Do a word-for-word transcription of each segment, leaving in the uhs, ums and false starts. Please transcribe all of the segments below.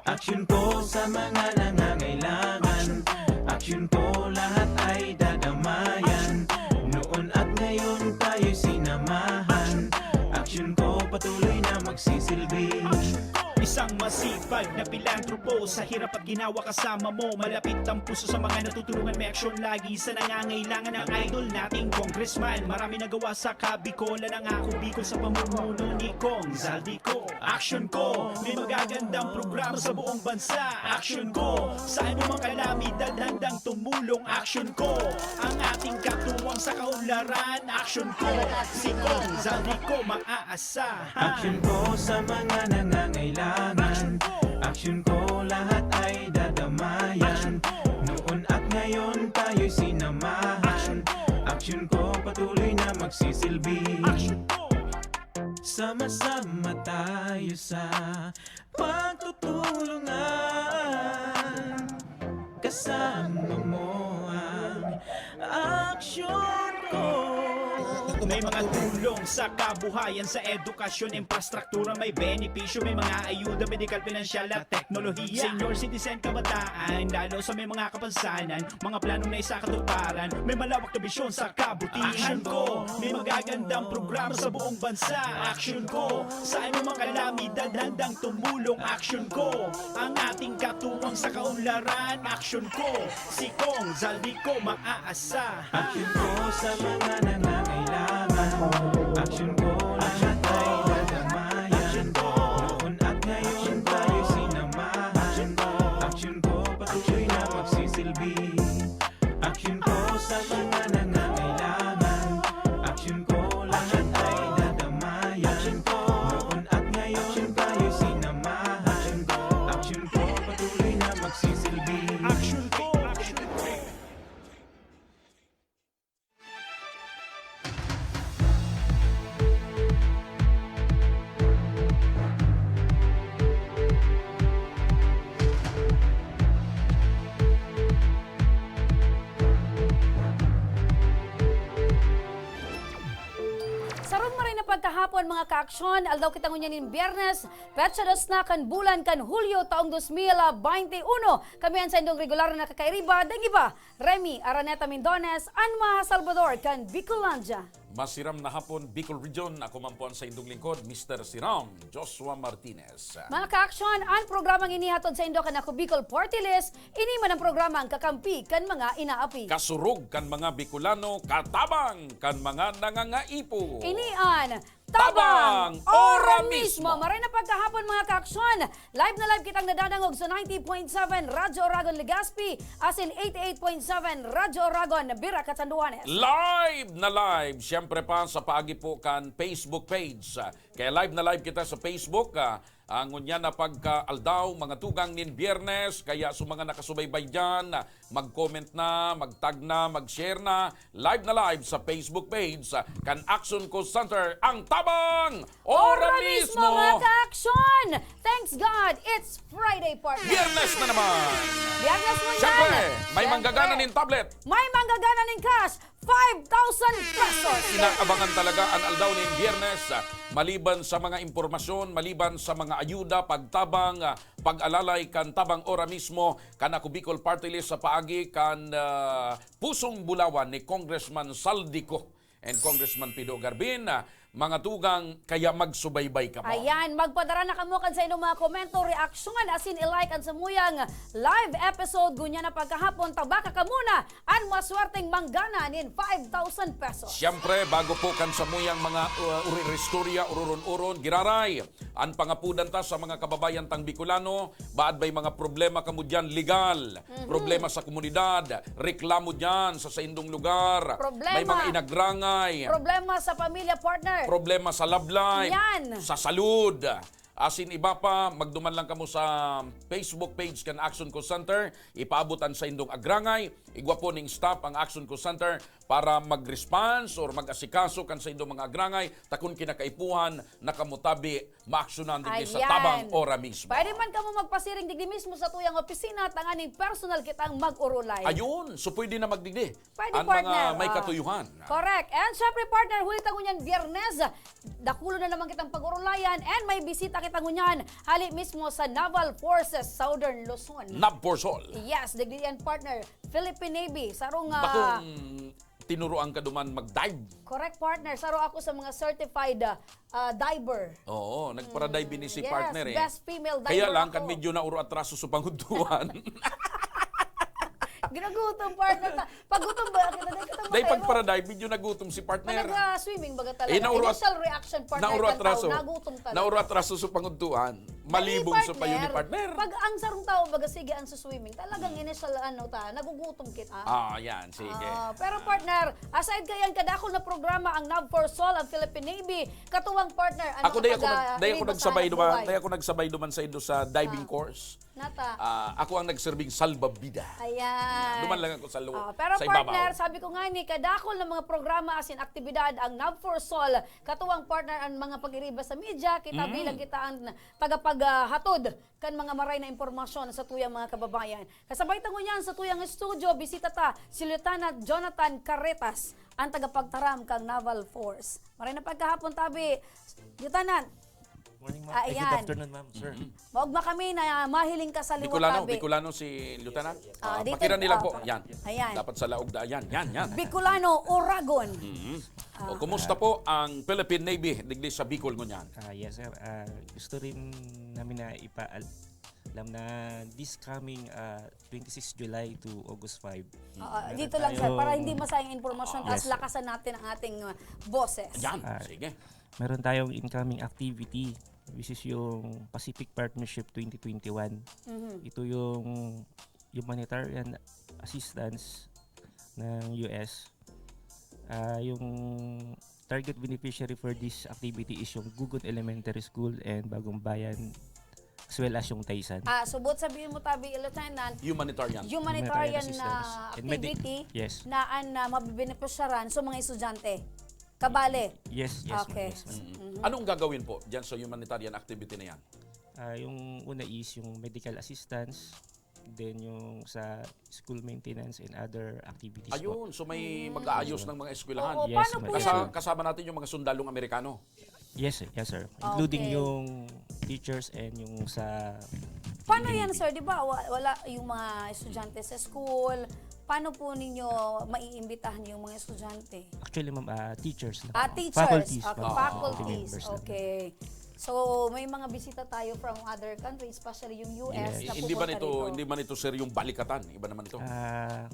Aksyon ko sa mga nangangailangan. Aksyon ko, lahat ay dadamayan. Noon at ngayon tayo'y sinamahan. Aksyon ko, patuloy na magsisilbi. Isang masipag na pilantropo, sa hirap at ginawa kasama mo. Malapit ang puso sa mga natutulungan, may aksyon lagi sa nangangailangan. Ang idol nating congressman, marami nagawa sa Kabikolan. Ang Ako Bicol sa pamumuno ni Cong Zaldy Co. Aksyon ko, may magagandang programa sa buong bansa. Aksyon ko, sa anumang kalamidad handang tumulong. Aksyon ko, ang ating katuwang sa kaunlaran. Aksyon ko, si Cong Zaldy Co maaasahan. Aksyon ko sa mga nangangailangan. Aksyon ko, lahat ay dadamayan. Noon at ngayon tayo'y sinamahan. Aksyon ko, patuloy na magsisilbi. Aksyon ko. Sama-sama tayo sa pagtutulungan. Kasama mo ang aksyon ko. May mga tulong sa kabuhayan, sa edukasyon, infrastruktura, may benepisyo, may mga ayuda, medikal, pinansyal at teknolohiya. Senior citizen, kabataan, lalo sa may mga kapansanan, mga planong naisakatuparan, may malawak na bisyon sa kabutihan. Aksyon ko, may magagandang programa sa buong bansa. Aksyon ko, sa anumang kalamidad handang tumulong. Aksyon ko, ang ating katuwang sa kaunlaran. Aksyon ko, si Cong Zaldy Co maaasahan. Aksyon ko sa mga nangangailangan. Aksyon ko, lahat ay dadamayan. Noon at ngayon tayo sinamahan. Aksyon ko, patuloy na magsisilbi. Aksyon ko sa mga nangangailangan. Aksyon ko, lahat ay dadamayan. Noon at ngayon tayo sinamahan. Aksyon ko, patuloy na magsisilbi. Aksyon ko, aksyon ko. Sarong maray na pagkahapon, mga kaaksyon, aldaw kita ngunyan nin Biyernes, petsa dos na kan bulan kan Hulyo, taong dos mil baynte uno. Kami an saindong regular na kakairiba, dai iba, Remy Araneta Mindones, an Maha Salvador kan Bicolandia. Masiram na hapon, Bicol Region. Ako man po an saindong lingkod, Mister Siram, Joshua Martinez. Mga kaaksyon, an programang ini hatod saindo kan Ako Bicol Party List, ini man an programang kakampi kan mga inaapi. Kasurog kan mga Bicolano, katabang kan mga nangangaipo. Ini an Tabang Ora Mismo. Maray na pagkahapon, mga kaaksyon. Live na live kitang nadadangog sa ninety point seven Radyo Oragon Legazpi, asin eighty-eight point seven Radyo Oragon Virac, Catanduanes. Live na live, siyempre pa sa paagi po kan Facebook page. Kaya live na live kita sa Facebook, ah, ah, ngunyan na pagkaaldaw, mga tugang nin Biyernes. Kaya sa mga nakasubaybay diyan, ah, mag-comment na, mag-tag na, mag-share na. Live na live sa Facebook page, ah, kan Action Call Center, ang Tabang Ora Mismo, mga kaaksyon! Thanks God, it's Friday, partner. Biyernes na naman! Biyernes ngunyan. Siyempre, may manggagana nin tablet. May manggagana nin cash, five thousand pesos. Inaabangan talaga an aldaw nin Biyernes, ah, maliban sa mga impormasyon, maliban sa mga ayuda, pagtabang, ah, pag-alalay kan Tabang Ora Mismo, kan Ako Bicol Party List sa paagi kan, ah, Pusong Bulawan ni Congressman Zaldy Co and Congressman Pido Garbin, ah, mga tugang, kaya magsubaybay kamo. Ayan, magpadara na kamo kan saindong mga komento, reaksyon, asin i-like an samuyang live episode. Ngunyan na pagkahapon, tabaka kamo na an maswerteng manggana nin five thousand pesos. Siyempre, bago po kan samuyang mga, uh, uri-, istorya, ururon-uron, giraray, an pangapodan ta sa mga kababayan tang Bicolano, baad may mga problema kamo diyan, legal, Mhm. problema sa komunidad, reklamo diyan sa saindong lugar, Problema. may mga inagrangay, Problema sa pamilya, partner. problema sa love life, Yan. sa salud, asin iba pa, magduman lang kamo sa Facebook page kan Action Call Center, ipaabot an saindong agrangay, igwa po ning staff ang Action Call Center para mag-response or mag-asikaso kan saindong mga agrangay, ta kun kinakaipuhan na kamo tabi, maaksyonan digdi sa Ayan. tabang ora mismo. Pwede man kamo magpasiring digdi mismo sa tuyang opisina, tanganing personal kitang mag-orolay. Ayun, so pwede na magdigdi. Pwede, Ang partner. mga may Ah. katuyuhan. Correct. And syempre, partner, huli ta ngunyan Biyernes, dakulo na naman kitang pag-orolayan and may bisita kita ngunyan, hali mismo sa Naval Forces Southern Luzon. Navforsol. Yes, digdi yan, partner. Philippine Navy, sarong, ah, Bakong tinuruan ka duman mag-dive. Correct, partner. Saro ako sa mga certified, ah, ah, diver. Oo, nagpara-dive ini si Yes, partner eh. best female diver Kaya lang, ako. kan medyo nauro atraso sa pangudtuhan. Ginagutom, partner. Ta-, pag gutom ba? Kita, kita Dahil pag para-dive, medyo nagutom si partner. Pag, ah, swimming, baga talaga. Eh, nauro at-, Initial reaction, partner, nauro kan atraso. tao, nagutom talaga. Nauro atraso sa pangudtuhan. Malibog sa payo ni partner. Pag ang sarong tao, baga, sige, ang swimming, talagang initial, ano ta, nagugutom kita. Ah, yan, sige. Ah, pero partner, aside kayan kadakol na programa ang Nav for Soul, ang Philippine Navy, katuwang partner, ano, Ako, dahil ako, taga nag-, dahil ako Riva nagsabay Sahanap duman, Buhay. dahil ako nagsabay duman sa indo sa diving Ah. course. Nata. Ah, ako ang nagserbing salbabida. Ayan. Duman lang ako sa lu-, Ah, pero sa ibabaw. partner, sabi ko nga ni, kadakol na mga programa as in aktibidad ang Nav for Soul, katuwang partner ang mga pag-iriba sa media, kita Mm. bilang kita ang tagapaghatod kan mga maray na impormasyon sa tuyang mga kababayan. Kasabay ta ngunyan sa tuyang studio, bisita ta si Lieutenant Jonathan Carretas, ang tagapagtaram kang Naval Force. Maray na pagkahapon, tabi. Lieutenant. Morning, ma'am. Ah, Ay, good ayan. afternoon, ma'am, sir. Mm-hmm. Maugma kami na mahiling ka sa liwat, Bicolano, tabi. Bicolano si Lieutenant? Ah, Ah, dito, pakiramdam ah, po. Yan. Ayan. Dapat sa laog da. Yan, yan, yan. Bicolano, Oragon. Mm-hmm. Ah. O, kumusta po ang Philippine Navy digdi sa Bicol ngunyan? Ah, yes, sir. Ah, gusto rin namin na ipa-, alam na this coming, ah, twenty-six July to August five, Oo, meron dito lang, sir, tayo para hindi masayang impormasyon, Ah. tas Yes, sir. lakasan natin ang ating, ah, boses. Yan. Ah, Sige. meron tayong incoming activity, which is yung Pacific Partnership twenty twenty-one. Mhm. Ito yung humanitarian assistance ng U S. Ah, yung target beneficiary for this activity is yung Gugon Elementary School and Bagong Bayan, as well as yung Taysan. Ah, so, buot sabihin mo, tabi, Lieutenant, Humanitarian. humanitarian Humanitarian na assistance. And medi-, activity yes. na an, ah, mabibenepisyaran sa mga estudyante. Kabale? Yes, yes, ma'am. Okay. Yes, ma'am. Mm-mm. Mhm. Anong gagawin po dyan sa humanitarian activity na yan? Ah, yung una is yung medical assistance, then yung sa school maintenance and other activities po. Ayun, so may Mm. mag-aayos Yes, ng mga eskwelahan. Oo, Yes, paano po ma'am. Kasa-, yan? kasama natin yung mga sundalong Amerikano. Yes, sir. Yes, sir. Including Okay. yung teachers and yung sa Paano yan, Philippine sir? Di ba, wa-, wala yung mga estudyante sa school. Paano po ninyo maiimbitahan yung mga estudyante? Actually, ma'am, ah, teachers lang Ah, po. teachers. Faculties Okay, lang po. faculties. Faculty members lang. Okay. So, may mga bisita tayo from other countries, especially yung U S, Yes. na Hindi man pupunta ito, rito. hindi man ito, sir, yung balikatan. Iba naman ito. Ah,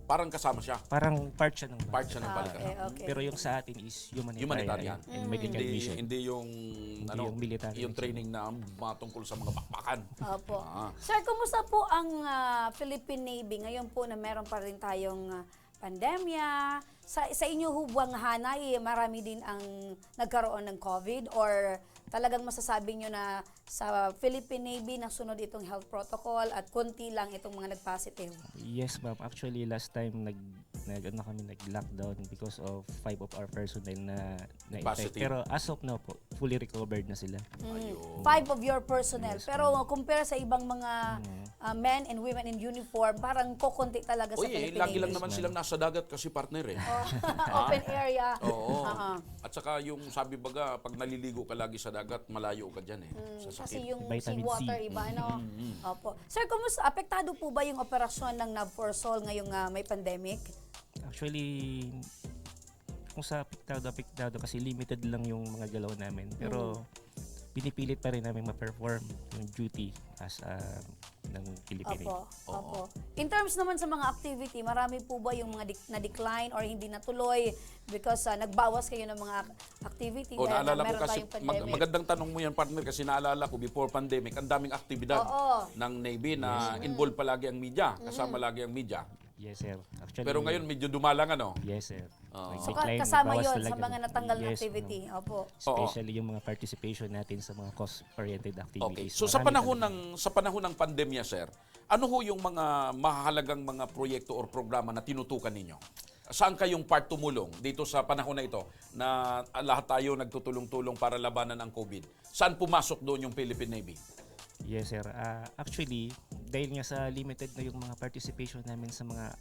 Parang kasama siya. Parang part siya ng Part siya ng Ah, balikatan. okay, okay. Pero yung sa atin is humanitarian Humanitarian. and Mm. medical Hindi, mission. hindi yung, Hindi ano, yung military yung mission. training na mga tungkol sa mga bakbakan. Opo. Ah. Sir, kumusta po ang, ah, Philippine Navy ngayon po na meron pa rin tayong, ah, pandemya? Sa, sa inyo ho bang hanay, marami din ang nagkaroon ng COVID? Or talagang masasabi nyo na sa Philippine Navy nasunod itong health protocol at konti lang itong mga nag-positive? Yes, ma'am. Actually, last time nag, nag, ano kami, nag-lockdown because of five of our personnel na na-infect. Positive. Pero as of now po, fully recovered na sila. Mm. Ayun. Five of your personnel. Yes, Pero ma'am. compare sa ibang mga, Mm. ah, men and women in uniform, parang kokonti talaga sa Uy, eh, Philippine lagi lang Navy. Yes, naman ma'am. silang nasa dagat kasi, partner, eh. Oh, Ah. open area. Oo. Oo. At saka yung sabi baga, pag naliligo ka lagi sa dagat, malayo ka dyan, eh, Mm, sa kasi sakit. yung Vitamin C. seawater, iba, ano? Mm, mm. Opo. Sir, kumusta? Apektado po ba yung operasyon ng Nav for Soul ngayong, ah, may pandemic? Actually, kung sa apektado, apektado kasi limited lang yung mga galaw namin. Pero Mm. pinipilit pa rin namin ma-perform yung duty as, ah, ng Philippine Navy. Opo, Oo. opo. In terms naman sa mga activity, marami po ba yung mga di-, na-decline or hindi natuloy because, ah, nagbawas kayo ng mga ac-, activity Oh, dahil nga naalala ko meron kasi, tayong mag-, pandemic? magandang tanong mo yan, partner, kasi naalala ko, before pandemic, ang daming aktibidad Oo. ng Navy na Yes, ma'am. involved palagi ang media, kasama Mm. lagi ang media. Yes, sir. Actually, Pero ngayon, medyo dumalang, ano? Yes, sir. Oo. So, ka-, Nag-decline, kasama nagbawas yon sa talaga. mga natanggal na Yes, activity. ma'am. Opo. Oo. Especially yung mga participation natin sa mga cause-oriented Okay. activities. So, sa Marami panahon talaga. ng, sa panahon ng pandemya, sir, ano ho yung mga mahahalagang mga proyekto or programa na tinutukan ninyo? saan kayong part tumulong dito sa panahon na ito na lahat tayo nagtutulong-tulong para labanan ang COVID? Saan pumasok doon yung Philippine Navy? Yes, sir. Ah, actually, dahil nga sa limited na yung mga participation namin sa mga,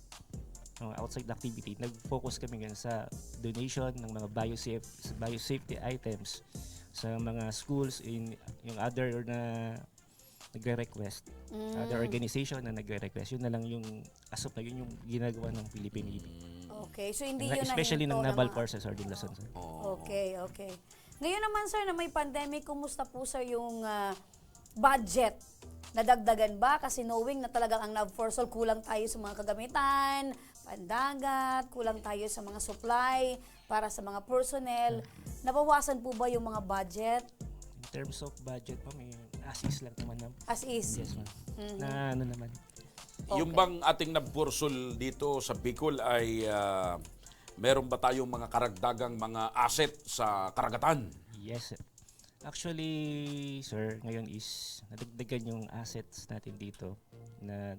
mga outside activity, nag-focus kami ngayon sa donation ng mga biosafe-, biosafety items sa mga schools, in yung other na nagre-request, other Mm. organization na nagre-request. Yun na lang yung, as of na yun yung ginagawa ng Philippine Navy. Mm. Okay, so hindi Nga, yun especially nahinto ng ng naval mga forces or din Luzon, sir. Oo. Okay, okay. Ngayon naman, sir, na may pandemic, kumusta po, sir, yung, ah, budget? Nadagdagan ba? Kasi knowing na talagang ang NAVFORSOL, kulang tayo sa mga kagamitan, pandagat, kulang tayo sa mga supply para sa mga personnel. Hmm. Nabawasan po ba yung mga budget? In terms of budget, ma'am, eh, as is lang naman, ma'am. As is? Yes, ma'am. Mhm. Na ano naman. Yung Okay. bang ating NAVFORSOL dito sa Bicol ay, ah, meron ba tayong mga karagdagang mga asset sa karagatan? Yes, sir. Actually, sir, ngayon is nadagdagan yung assets natin dito na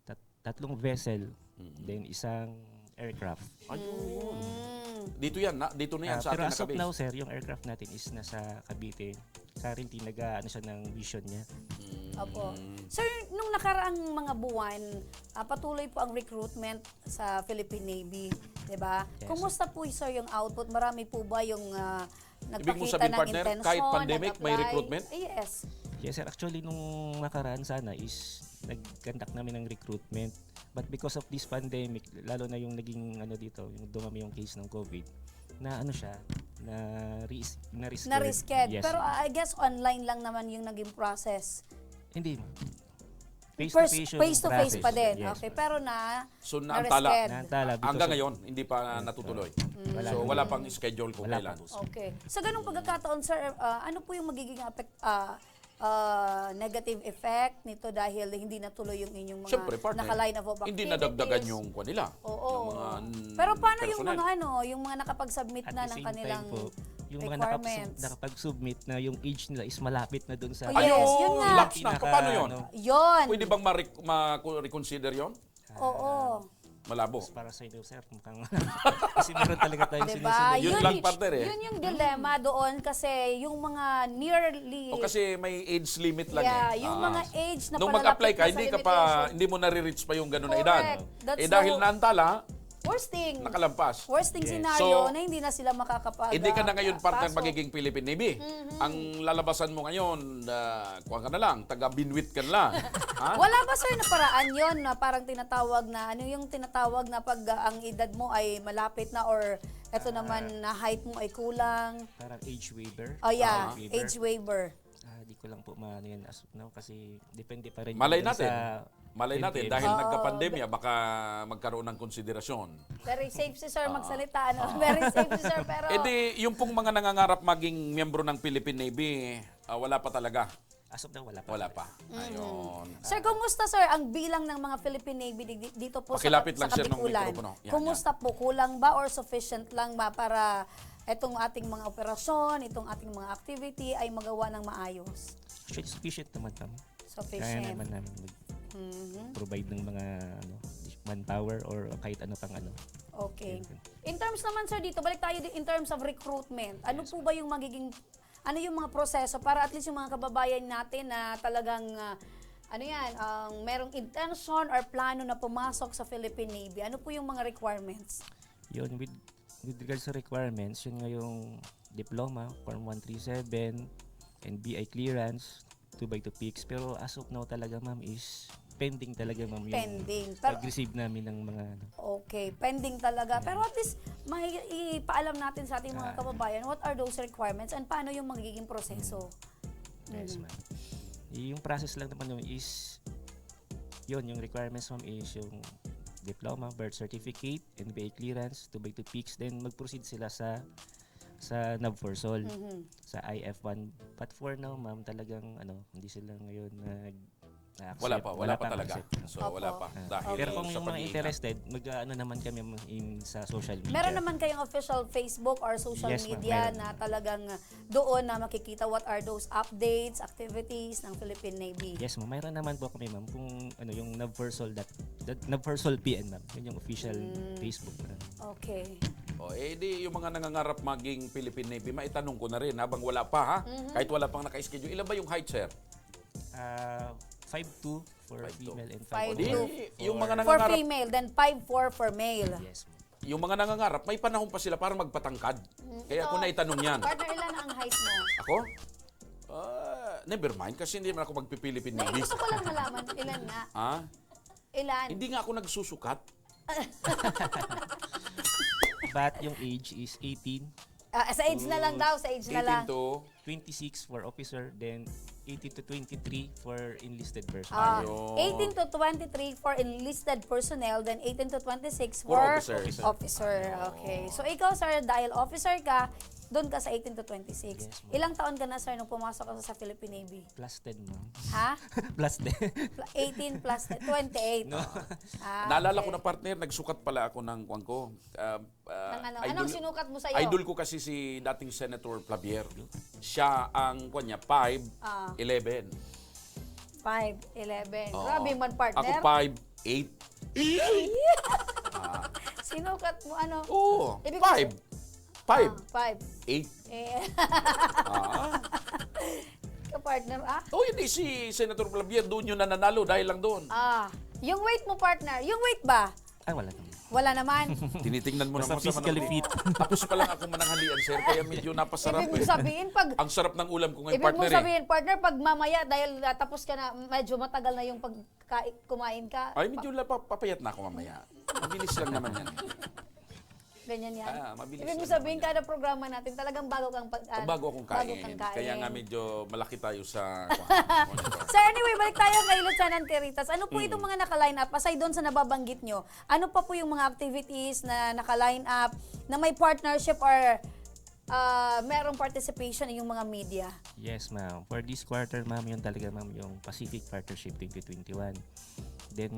tat-, tatlong vessel, Mm. then isang aircraft. Ayun. Mm. Dito yan, na, dito na yan Ah, sa pero atin as of nakabase. now, sir, yung aircraft natin is nasa Cavite. Currently, nag-aano siya ng vision niya. Mm. Opo. Sir, nung nakaraang mga buwan, ah, patuloy po ang recruitment sa Philippine Navy, di ba? Yes, sir. Kumusta po, sir, yung output? Marami po ba yung, ah, Ibig mo nagpakita sabihin, ng partner, kahit intensyon, pandemic, may nag-apply? Recruitment? Yes. Yes, sir. Actually, nung nakaraan sana is nag-conduct namin ng recruitment. But because of this pandemic, lalo na yung naging ano dito, yung dumami yung case ng COVID, na ano siya, na res-, na-reschedule. Na-reschedule. Yes, Pero ma'am. I guess online lang naman yung naging process. Hindi, ma'am. Face to Pers-, face yung face to face process. pa din. Yes, Okay, ma'am. pero na, So, naantala. na-reschedule. Naantala because Hanggang of ngayon, hindi pa Yes, natutuloy. ma'am. Mm. Wala So, na wala din. pang schedule kung Wala kailan. pa po, sir. Okay. Sa ganung pagkakataon, sir, ah, ano po yung magiging apek-, ah, ah, negative effect nito dahil hindi natuloy yung inyong mga Siyempre, partner. naka-line of Hindi activities? nadagdagan yung kwan nila, Oo. yung mga, mm, Pero paano yung personnel? mga ano, yung mga nakapag-submit At na the ng same time kanilang po, yung mga nakapag-sub-, requirements? nakapag-submit na yung age nila is malapit na dun sa Oh, yes, Ayun, yun nga. lapse na. pinaka, Paano yun? ano. Yun. Pwede bang ma-rec-, ma-, reconsider yun? Oo. Ah, Malabo. As para sa inyo, sir, mukhang kasi meron talaga tayong Diba? sinusunod. Yun Yun lang, yung, partner, eh. yun yung dilemma doon kasi yung mga nearly O, kasi may age limit lang, Yeah, eh. yung Ah. mga age na Nung palapit mag-apply ka, na sa hindi ka pa, limitation. hindi mo nare-reach pa yung ganun na edad. Correct. That's Eh, dahil so naantala, worst thing. nakalampas. Worst thing Yes. scenario So, na hindi na sila makakapag, hindi ka na ah, ngayon, partner, pasok. magiging Philippine Navy. Mhm. Ang lalabasan mo ngayon, ah, kuwan ka na lang, taga-Binuit ka na lang. Ha? Wala ba, sir, na paraan yon na parang tinatawag na, ano yung tinatawag na pag, ah, ang edad mo ay malapit na or eto Ah. naman na height mo ay kulang? Parang age waiver? Oh, yeah. Ah. Age waiver. Age waiver. Ah, di ko lang po maano yan as of now kasi depende pa rin Malay dun natin. sa Malay natin, N P M. dahil Oo, nagka-pandemya, be- baka magkaroon ng konsiderasyon. Very safe si sir Ah. magsalita, ano? Ah. Very safe si sir, pero Eh di, yung pong mga nangangarap maging miyembro ng Philippine Navy, ah, wala pa talaga. As of now, wala pa. Wala pa. Mhm. Ayun. Sir, kumusta, sir, ang bilang ng mga Philippine Navy di-, di-, dito po sa Pakilapit Kap-, lang, sa sir, ng Kapikulan? mikropono. Yan, yan. Kumusta po? Kulang ba or sufficient lang ba para itong ating mga operasyon, itong ating mga activity ay magawa ng maayos? Actually, sufficient naman, ma'am. Sufficient. Kaya naman namin mag-, Mhm. provide ng mga, ano, manpower or kahit ano pang ano. Okay. Yun. In terms naman, sir, dito, balik tayo di-, in terms of recruitment. Ano Yes, po ma'am. ba yung magiging, ano yung mga proseso para at least yung mga kababayan natin na talagang, ah, ano yan, ang merong intention or plano na pumasok sa Philippine Navy? Ano po yung mga requirements? Yun, with, with regards sa requirements, yun nga yung diploma, Form one three seven, N B I clearance, two by two fix. Pero as of now talaga, ma'am, is pending talaga, ma'am, yung Pending. Pero pag-receive namin ng mga ano. Okay, pending talaga. Yan. Pero at least, may ipaalam natin sa ating mga Ah. kababayan, what are those requirements and paano yung magiging proseso? Mm. Yes, Mhm. ma'am. Y-, yung process lang naman yun is, yun, yung requirements, ma'am, is yung diploma, birth certificate, N B I clearance, two by two fix, then mag-proceed sila sa, sa NAVFORSOL, Mhm. sa I F one. But for now, ma'am, talagang, ano, hindi sila ngayon nag-, na-accept. Wala pa, wala pa talaga. So, wala pa. Dahil sa pag-iingat. Pero kung yung mga interested, mag-aano naman kami in, sa social media. Meron naman kayong official Facebook or social media na talagang doon na makikita what are those updates, activities ng Philippine Navy? Yes, ma'am. Mayroon naman po kami, ma'am, kung ano, yung Navforsol dot, dot, Navforsol P N, ma'am. Yun yung official Facebook, ma'am. Okay. O, eh, di yung mga nangangarap maging Philippine Navy, maitanong ko na rin habang wala pa, ha? Kahit wala pang naka-schedule. Ilan ba yung height, sir? Ah, five two for female and five two for male. Five two. O, di, yung mga nangangarap. For female, then five four for male. Yes, ma'am. Yung mga nangangarap, may panahon pa sila para magpatangkad. Kaya ako naitanong yan. Partner, ilan ang height mo? Ako? Ah, never mind, kasi hindi naman ako magpi-Philippine Navy. Gusto ko lang malaman, ilan nga? Ha? Ilan? Hindi nga ako nagsusukat. But yung age is eighteen. Ah, sa age na lang daw, sa age na lang. Eighteen to twenty-six for officer, then eighteen to twenty-three for enlisted personnel. Ah, eighteen to twenty-three for enlisted personnel, then eighteen to twenty-six for officer. For officer. Officer. Okay. So, ikaw, sir, dahil officer ka, doon ka sa eighteen to twenty-six. Yes, ma'am. Ilang taon ka na, sir, nung pumasok ka sa Philippine Navy? Plus ten, ma'am. Ha? Plus ten. Pla-, eighteen plus ten, twenty-eight. No. Ah, naalala ko na, partner, nagsukat pala ako ng, kwan ko, ah, ah, idol. Ng ano? Anong sinukat mo sa'yo? Idol ko kasi si dating Senator Clavier. Siya ang, kwan niya, five eleven. Ah. Five eleven. Oo. Grabe man, partner. Ako, five eight. Ah. Sinukat mo, ano? Oo, five. Five. Ah, five. Eight. Eh. Ah. Ka-partner, ah? Oh, hindi, si Senator Clavier, doon yun nananalo dahil lang doon. Ah, yung weight mo, partner, yung weight ba? Ay, wala naman. Wala naman. Tinitingnan mo naman. Basta physically fit. Tapos pa lang ako mananghalian, sir, kaya medyo napasarap eh. Ibig mong sabihin, pag, ang sarap ng ulam ko ngayon, partner, eh. Ibig mong sabihin, partner, pag mamaya, dahil, ah, tapos ka na, medyo matagal na yung pagka-, kumain ka. Ay, medyo la-, pa-, papayat na ako mamaya. Mabilis lang naman yan. Ganyan yan. Ah, mabilis lang naman yan. Ibig mo sabihin, kada programa natin, talagang bago kang pag-, ah, bago akong kain. Bago kang kain. Kaya nga medyo malaki tayo sa, kwan, monitor. Sir, anyway, balik tayo kay Lieutenant Teritas. Ano po itong mga naka-line up? Aside doon sa nababanggit nyo, ano pa po yung mga activities na naka-line up na may partnership or, ah, merong participation yung mga media? Yes, ma'am. For this quarter, ma'am, yun talaga, ma'am, yung Pacific Partnership twenty twenty-one. Then,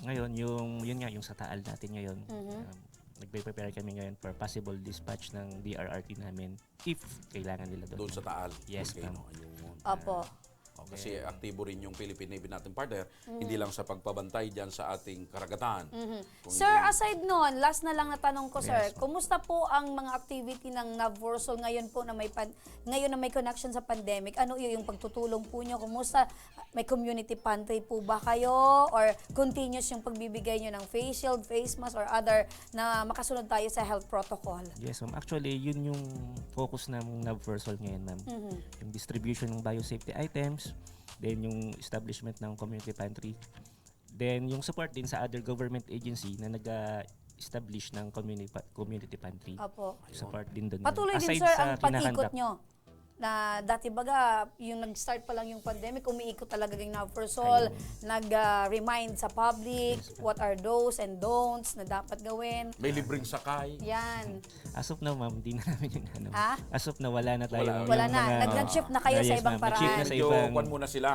ngayon, yung, yun nga, yung sa Taal natin ngayon. Mhm. Um, nagpe-prepare kami ngayon for possible dispatch ng D R R T namin if kailangan nila doon. Doon sa Taal. Yes, ma'am. Volcano, ayun. Opo. Oh, kasi aktibo rin yung Philippine Navy natin, partner, hindi lang sa pagpabantay dyan sa ating karagatan. Mhm. Sir, aside nun, last na lang na tanong ko, sir, kumusta po ang mga activity ng Navforsol ngayon po na may pan-, ngayon na may connection sa pandemic? Ano y-, yung pagtutulong po nyo? Kumusta? May community pantry po ba kayo? Or continuous yung pagbibigay nyo ng face shield, face mask, or other na makasunod tayo sa health protocol? Yes, ma'am. Actually, yun yung focus ng Navforsol ngayon, ma'am. Mhm. Yung distribution ng biosafety items, then yung establishment ng community pantry, then yung support din sa other government agency na nag-a-establish ng community pa-, community pantry. Opo. Support din dun, ma'am. Patuloy din, sir, ang pag-ikot nyo. Na dati baga, yung nag-start pa lang yung pandemic, umiikot talaga yung Navforsol, nag, ah, remind sa public, what are does and don'ts na dapat gawin. May libreng sakay. Yan. As of now, ma'am, di na namin yun, ano. Ha? As of now, wala na tayong mga, wala na. Nag-, nag-shift na kayo sa ibang paraan. Yes, ma'am. Nag-shift na sa ibang, medyo kwan muna sila.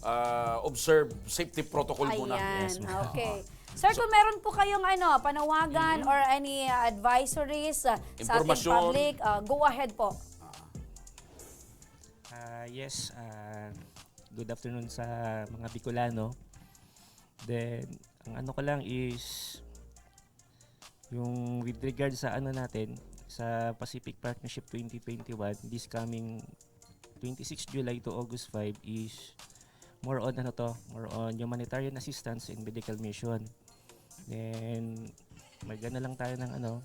Ah, observe safety protocol muna. Ayan, okay. Sir, kung meron po kayong, ano, panawagan or any, ah, advisories, ah, sa ating public, ah, go ahead po. Ah, yes, ah, good afternoon sa mga Bicolano. Then, ang ano ko lang is, yung with regard sa ano natin, sa Pacific Partnership twenty twenty-one, this coming twenty-six July to August five is more on ano to, more on humanitarian assistance and medical mission. Then, mag-ano lang tayo ng ano,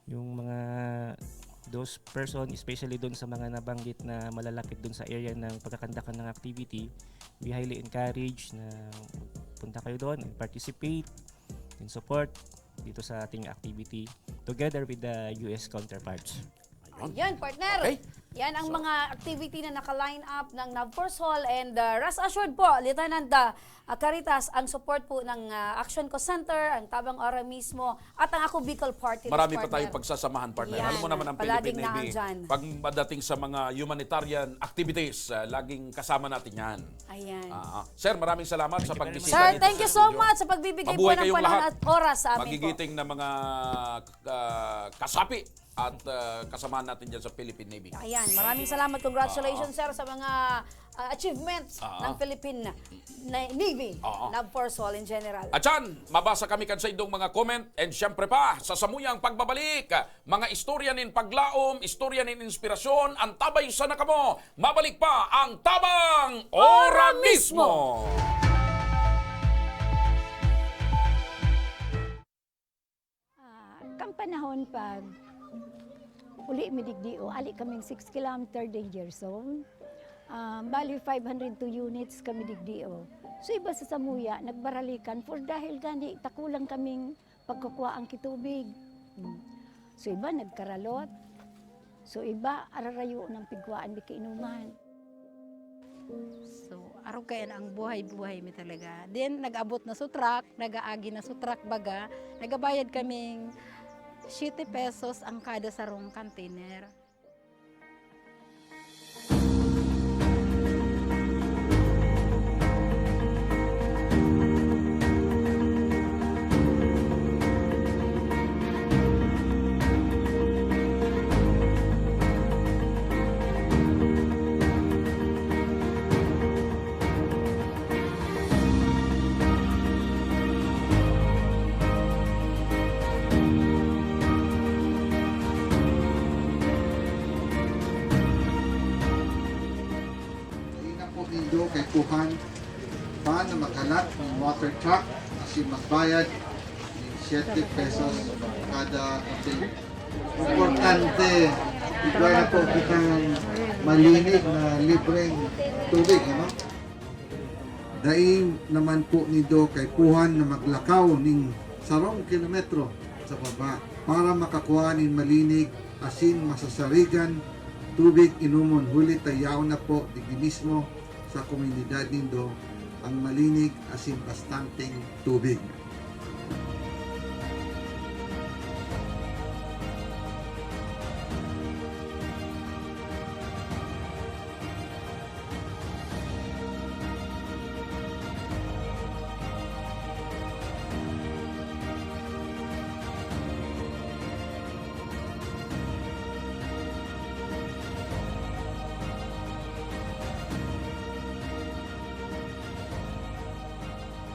yung mga those person, especially doon sa mga nabanggit na malalapit doon sa area ng pagkakandakan ng activity, we highly encourage na punta kayo doon and participate and support dito sa ating activity together with the U S counterparts. Ayun. Ayun, partner. Okay. Yan ang So, mga activity na naka-line up ng NAVFORCE Hall, and, ah, rest assured po, Lieutenant, ah, ah, Caritas, ang support po ng, ah, Action Call Center, ang Tabang Ora mismo, at ang Ako Bicol Party List, Marami pa partner. tayong pagsasamahan, partner. Yan, Alam mo naman ang palaging Philippine Navy, naandyan. Pag padating sa mga humanitarian activities, ah, laging kasama natin yan. Ayan. Ah, ah. Sir, maraming salamat sa pagbisita Sir, dito thank sa you so studio. much sa pagbibigay Mabuhay po ng kayong panahon lahat. at oras sa amin po. Magigiting na mga, ah, kasapi at, ah, kasamahan natin dyan sa Philippine Navy. Ayan, maraming salamat. Congratulations, Oo. sir, sa mga, ah, achievements Oo. ng Philippine Na-, Navy, Oo. NAVFORCE Hall in general. At yan, mabasa kami kan sa indong mga comment. And syempre pa, sa samuyang pagbabalik, mga istorya nin paglaom, istorya nin inspirasyon, antabay sana kamo. Mabalik pa ang Tabang Ora Ora mismo! mismo! Ah, kan panahon pag uli mi digdi, o, ali kaming six kilometer danger zone. Ah, bali, five hundred two units kami digdi, o. So, iba sa samuya, nagbaralikan for dahil gani, takulang kaming pagkukwa ang kitubig. Hmm. So, iba nagkaralot. So, iba, ararayo ng pigkwaan mi kainuman. So, arog kaya na ang buhay-buhay mi talaga. Then, nag-abot na sa truck, nag-aagi na sa truck baga, nagabayad kaming siyete pesos ang kada sarong container. Dai na po nindo kaipuhan pa na maghalat nin water truck asin magbayad nin siyete pesos kada container. Importante, igwa na po kitang malinig na libreng tubig, ano? Dai naman po nindo kaipuhan na maglakaw nin sarong kilometro sa baba para makakua nin malinig asin masasarigan tubig inomon, huli ta yaon na po digdi mismo sa komunidad nindo ang malinig asin bastanteng tubig.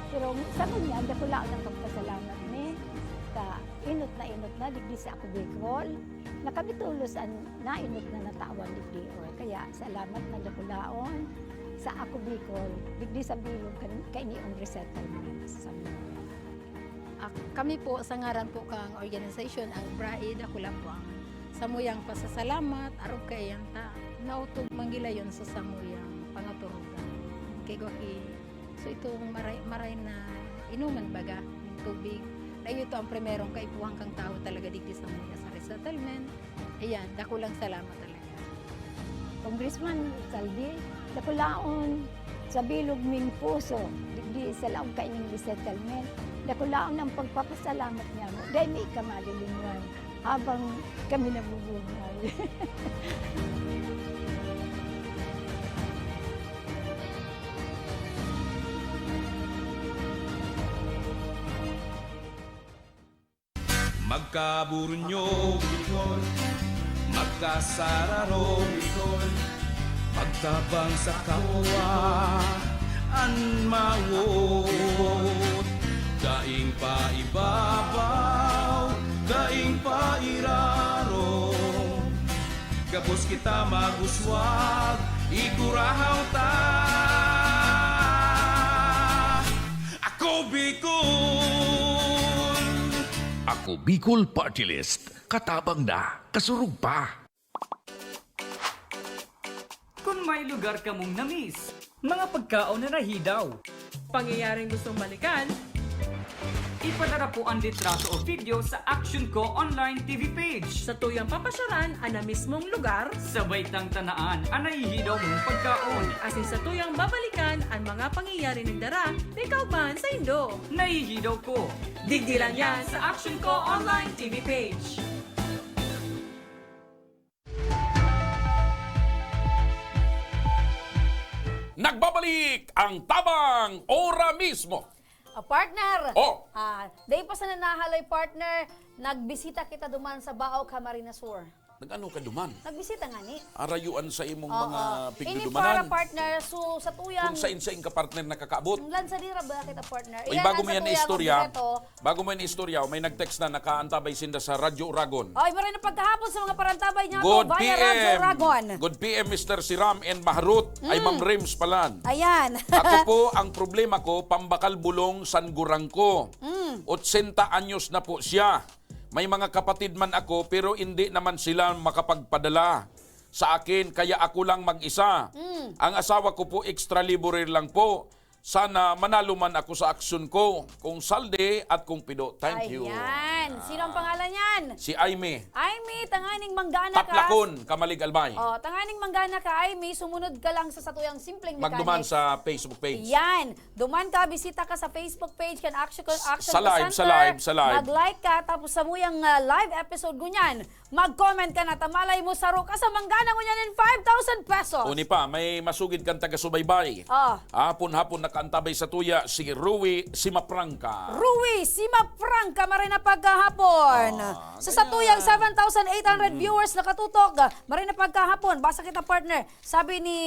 Pero sa ngunyan, dakulaon ang pagpasalamat mi sa inot na inot na digdi sa Ako Bicol, na kami tolos an nainot na natawan digdi. O, kaya salamat na dakulaon sa Ako Bicol, digdi sa bilog kan-, kainiong resettlement sa Sambuanga. Ah, kami po, sa ngaran po kang organisasyon, ang BRAE, dakula po ang samuyang pasasalamat, arog kaiyan ta, naotob man gilayon sa samuyang pangaturugan. Kay gwa ki, so itong maray, maray na inuman baga, nin tubig, na ito ang primerong kaipuhan kang tawo talaga digdi samuya sa resettlement. Ayan, dakulang salamat talaga. Congressman Saldi, dakulaon sa bilog ming puso, digdi sa laog kaining resettlement, dakulaon ang pagpapasalamat niamo. Dai mi ka malilinwan habang kami nabubuhay. Magkaburunyo, Bicol. Magkasararo, Bicol. Pagtabang sa kapwa, an mawot. Daing paibabaw, daing pairarom. Gabos kita mag-uswag, igurahaw ta. Ako Bicol! Ako Bicol Party List. Katabang na, kasurog pa. Kung may lugar kamong na-miss, mga pagkaon na nahidaw, pangyayaring gustong balikan, Ipadara po ang litrato o video sa Action Ko Online T V page. Sa tuyang papasyaran an na mismong lugar, sabay tang tanaan an nahihidaw mong pagkaon. Asin sa tuyang babalikan an mga pangyayari nagdara nin kaugmahan saindo. Nahihidaw ko. Digdi lang yan sa Action Ko Online T V page. Nagbabalik ang Tabang Ora Mismo. Ah, partner! Oh. Ah, dai pa sana nahaloy, partner, nagbisita kita duman sa Baao, Camarines Sur. Nag-ano ka duman? Nagbisita nga ni. Arayuan sa imong Oo. mga Ini para, pigdudumanan. Partner, so sa tuyang... Kung sain-sain ka partner nakakaabot. Ang lansadira ba kita, partner? Ay, Iyan bago ang mo sa yan tuyang istorya, objeto. Bago mo yan istorya, may nag-text na nakaantabay sinda sa Radyo Uragon. Oy, maray na pagkahapon sa mga parantabay niya Good ako, via Radyo P M. Uragon. Good P M, Mister Siram and Maharut. Ay, Ma'am Rems palan. Ayan. Ako po, ang problema ko, pambakal bulong san gurang ko. Mm. Otsenta anyos na po siya. May mga kapatid man ako, pero hindi naman sila makapagpadala sa akin, kaya ako lang mag-isa. Mm. Ang asawa ko po, extra laborer lang po. Sana manalo man ako sa aksyon ko, kung saldi at kung pido. Thank you. Ayan. Sino ang pangalan niyan? Si Aimee. Aimee, tanganing manggana ka. Taplakon, Kamalig Albay. Oh, tanganing manggana ka, Aimee, sumunod ka lang sa satuyang simpleng mechanics. Magduman sa Facebook page. Yan. Duman ka, bisita ka sa Facebook page kan Action, Action Sa live, Center. Sa live. Mag-like ka, tapos sa muyang ah, live episode ngunyan, mag-comment ka na, ta malay mo saro ka sa manggana ngunyan in five thousand pesos. Uni pa, may masugid kang taga-subaybay. Oh. Hapon-hapon nakaantabay sa tuya, si Rui Simapranca. Rui Simapranca, maray na pagkahapon. Ah, Sa ganyan. satuyang seven thousand eight hundred viewers nakatutok, maray na pagkahapon. Basa kita, partner. Sabi ni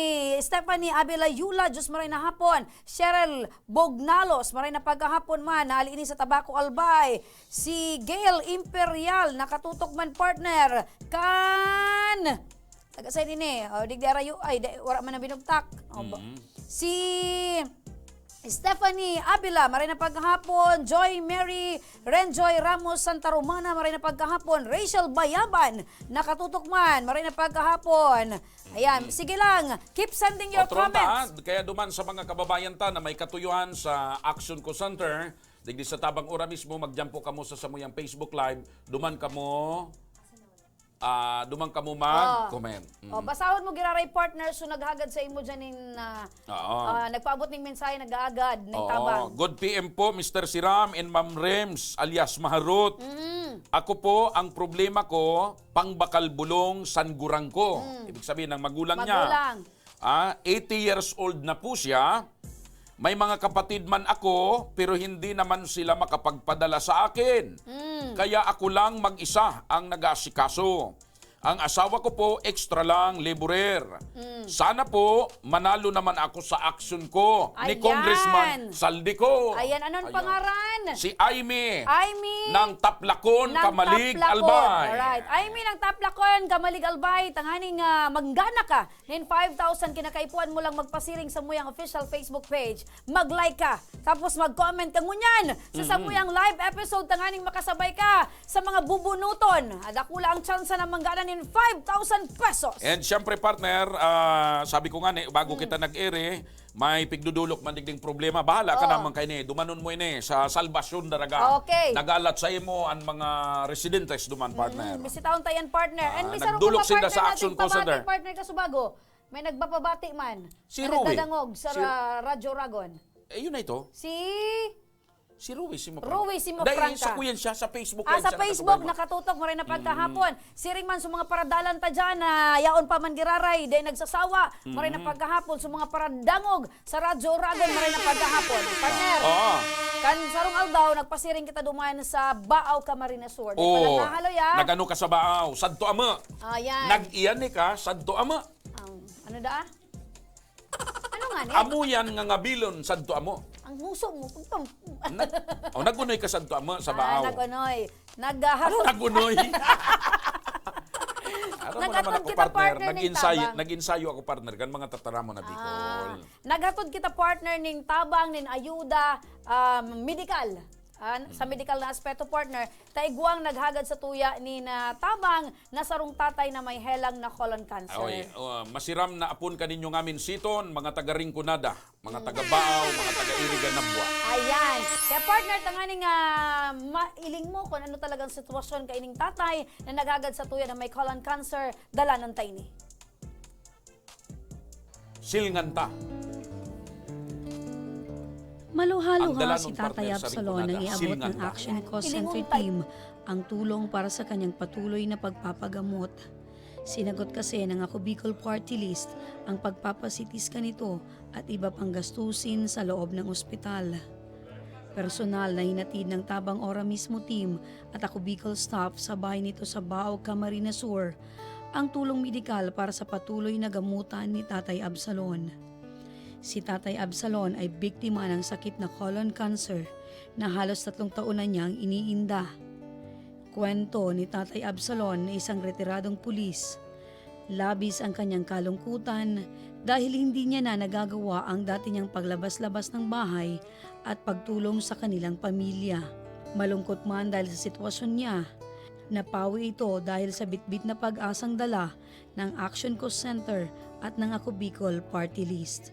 Stephanie Abela Yula, Diyos maray na hapon. Cheryl Bognalos, maray na pagkahapon man. Hali ini sa Tabaco Albay. Si Gail Imperial, nakatutok man, partner. Kan... Taga saan ini? O, digdi arayo. Ay, di, wala man ang binugtak. O, ba- Mm. Si Stephanie Avila, maray na pagkahapon. Joy Mary Renjoy Ramos Santa Romana, maray na pagkahapon. Rachel Bayaban, nakatutok man, maray na pagkahapon. Ayan, sige lang. Keep sending your Otro ta, comments. Kaya duman sa mga kababayan ta na may katuyuhan sa Action Call Center, digdi sa Tabang Ora mismo, magjampo kamo sa samuyang Facebook Live, duman kamo, ah, duman kamo mag-comment. Mm. O, basahon mo giraray, partner, so naghagad sa imo dyan in, ah, Oo. ah, nagpaabot ning mensahe, nag-aagad, ning Oo. tabang. Good P M po, Mister Siram and Ma'am Rems, alias Maharot. Mm. Ako po, ang problema ko, pangbakal bulong san gurang ko. Mm. Ibig sabihin, ng magulang, niya. Magulang. Ah, eighty years old na po siya. May mga kapatid man ako, pero hindi naman sila makapagpadala sa akin. Mm. Kaya ako lang mag-isa ang nag-aasikaso. Ang asawa ko po, extra lang, laborer. Mm. Sana po, manalo naman ako sa aksyon ko ni Ayan. Congressman Saldico. Ayan, anong Ayan. pangaran? Si Aimee. Aimee Ng Taplakon, ng Kamalig, Taplakon. Albay. Alright. Aimee ng Taplakon, Kamalig, Albay. Tanganing ah, manggana ka nin five thousand, kinakaipuhan mo lang magpasiring sa muyang official Facebook page. Mag-like ka. Tapos mag-comment ka ngunyan sa Mhm. samuyang live episode, tanganing makasabay ka sa mga bubunuton. Dakula ang tsansa na manggana nin five thousand pesos. And syempre, partner, ah, sabi ko nga ni, bago Hmm. kita nag-ere, may pigdudulok man digding problema. Bahala ka Oo. naman kay ni. Dumanon mo ini sa Salvacion Daraga. Okay. Nagalat sa imo ang mga residentes duman, partner. Mm, bisitahon ta yan, partner. And Ah, may sarong nagdulok pa, sinda partner, sa nating Action Call pabati, Center. Partner Kasubago. May nagpapabati man. Si Na Rui. Nagdadangog sa Si ra- Radyo Ragon. Eh, yun na ito. Si Si Rui Simapranca. Rui Simapranca. Dahil sa kuyan siya, sa Facebook Ah, Live sa siya Facebook, nakasubay. nakatutok, maray na pagkahapon. Siring man sa mga paradalan ta dyan, na yaon pa man giraray, dahil nagsasawa, maray na pagkahapon, sa mga paradangog, sa Radyo Ragon, maray na pagkahapon. Partner, Oo. kan sarong aldaw, nagpasiring kita duman sa Baao, Camarines Sur. Di Oo. pa lang nahaloy, ah. Nagano ka sa Baao? Sadto ama. Ah, yan. Nag-iyan ni ka, sadto ama. Ang, ano da? Ano nga ni? Amo yan nga ngabilon, sadto amo. Ang muso mo. Pagpam- Nag, oh, nag-unoy ka sadto ama sa Ah, Baao. nag-unoy. Ano nag-unoy? Aram mo naman Nag-atod ako, kita, partner, partner, ning nag-ensayo, tabang. Nag-ensayo ako, partner, kan mga tataramon na Bicol. Ah, naghatod kita, partner, ning tabang, nin ayuda, um, medikal. Ah, sa medikal na aspeto, partner, ta igwang naghagad sa tuya ni na tabang na sarong tatay na may helang na colon cancer. Oy, oh, masiram na apon kaninyo ngamin siton, mga taga Rinconada, mga taga Baao, mga taga Iriga, Nabua. Ayan. Kaya, partner, tanganing, ah, mailing mo kung ano talagang sitwasyon kaining tatay na naghagad sa tuya na may colon cancer, dalanan ta ini. Silngan ta. Maluha-luha si Tatay Absalon nang iabot ng action ko sa Rinconada, silngan ta. Center Team ang tulong para sa kanyang patuloy na pagpapagamot. Sinagot kasi ng Ako Bicol Party List ang pagpapa-C T scan nito at iba pang gastusin sa loob ng ospital. Personal na hinatid ng Tabang Ora Mismo Team at Ako Bicol staff sa bahay nito sa Baog, Camarines Sur ang tulong medikal para sa patuloy na gamutan ni Tatay Absalon. Si Tatay Absalon ay biktima ng sakit na colon cancer na halos tatlong taon na niyang iniinda. Kwento ni Tatay Absalon na isang retiradong pulis, labis ang kanyang kalungkutan dahil hindi niya na nagagawa ang dati niyang paglabas-labas ng bahay at pagtulong sa kanilang pamilya. Malungkot man dahil sa sitwasyon niya, napawi ito dahil sa bitbit na pag-asang dala ng Action Call Center at ng Ako Bicol Party List.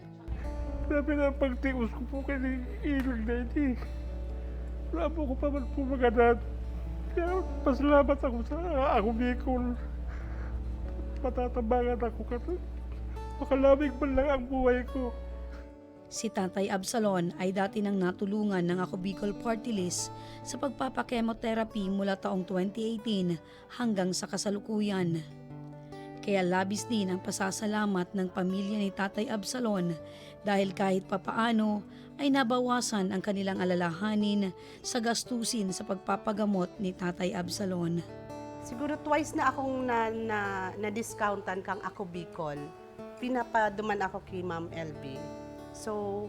Grabe na ang pagtios ko po kay ilag na ini. Wala po ko pa man po magadan. Kaya pasalamat ako sa Ako Bicol. Matatabangan ako kasi makalawig man lang ang buhay ko. Si Tatay Absalon ay dati nang natulungan ng Ako Bicol Party List sa pagpapa-chemotherapy mula taong twenty eighteen hanggang sa kasalukuyan. Kaya labis din ang pasasalamat ng pamilya ni Tatay Absalon dahil kahit papaano ay nabawasan ang kanilang alalahanin sa gastusin sa pagpapagamot ni Tatay Absalon. Siguro twice na akong na, na, na-discountan kang Ako Bicol. Pinapaduman ako kay Ma'am L B. So,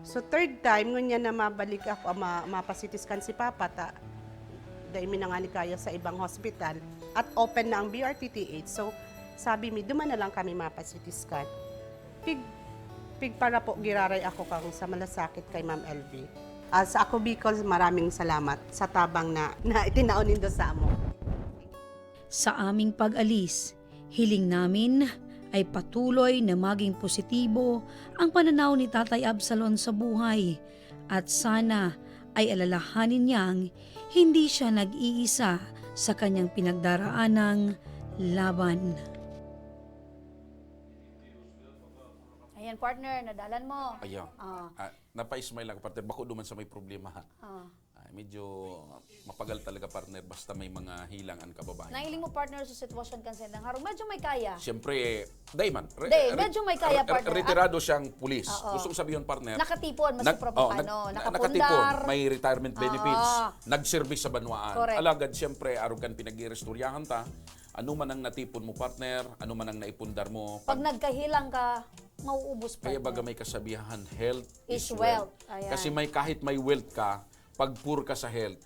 so third time, ngunyan na mabalik ako, ah, ma, mapa-C T scan si Papa, ta, dai mi na ngani kaya sa ibang hospital, at open na ang B R T T H. So, sabi mi, "Duman na lang kami mapa-C T scan." Pig, pigparapo giraray ako kang sa malasakit kay Ma'am L B. Ah, sa Ako Bicol, maraming salamat sa tabang na, na itinaon nindo sa amo. Sa aming pag-alis, hiling namin ay patuloy na maging positibo ang pananaw ni Tatay Absalon sa buhay, at sana ay alalahanin niyang hindi siya nag-iisa sa kanyang pinagdaraanang laban. Ayan, partner, nadalan mo. Ayan. Ah. Ah, napa-smile ako, partner. Bako duman sa may problema, ha? Ah. Ah, medyo mapagal talaga, partner, basta may mga hilang ang kababayan. Nailing mo, partner, sa sitwasyon kan sendang harong. Medyo may kaya. Siyempre, dai man. Re-, Dai, re-, medyo may kaya, re-, re-, partner. Retirado siyang pulis. Oo. Gustong sabihin, partner, Nakatipon, mas nag-, propaganda, oh, nag-, na-, nakapundar. Nakatipon, may retirement Oo. benefits. Nagserbi sa banwaan. Correct. Alagad, siyempre, arog kan pinag-iistoryahan ta, ano man ang natipon mo, partner, ano man ang naipundar mo, Pag pag nagkahilang ka, mauubos, Kaya partner. baga may kasabihan, health Is is wealth. wealth. Ayan. Kasi may, kahit may wealth ka, pag poor ka sa health,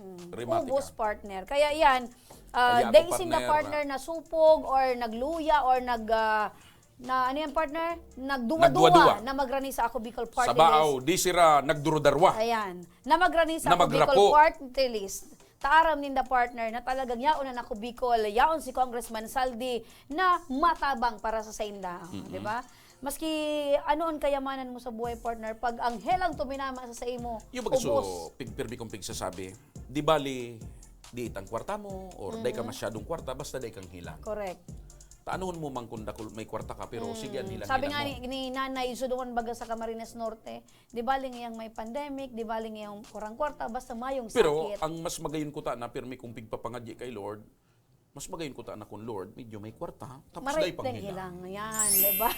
Hmm. remati Ubos, ka. partner. Kaya yan, ah, Kaya ako, dai sinda, partner, partner, na nasupog or nagluya or nag, ah, na, ano yan, partner? Nagduwa-duwa Nagduwa-duwa. na magrani sa Ako Bicol Party Sa Baaw, List. di sira nagdurudarwa. Ayan. Na magrani sa Na Ako Bicol magrapo. Party List. Ta aram ninda, partner, na talagang yaon na Ako Bicol, yaon si Congressman Saldi na matabang para sa sainda, Mm-mm. di ba? Maski ano ang kayamanan mo sa buhay, partner, pag ang helang tuminama sa saimo, Yung baga, ubos. so, pig-, pirmi kong pigsasabi, di bali, di itang kwarta mo, or dai ka Mm-mm. masyadong kwarta, basta dai kang hilang. Correct. Taanhon mo man kung dakul, may kwarta ka, pero Mm. sige, ang hilang-hilang Sabi nga mo. ni, ni Nanay Sudongon baga sa Camarines Norte, di bali ngayang may pandemic, di bali ngayang kurang kwarta, basta mayong Pero sakit. ang mas magayon ko ta na pirmi kong pigpapangadyi kay Lord, mas magayon ko ta na kung Lord, medyo may kwarta, tapos Maray dai pang dai hilang. hilang. Yan, di ba?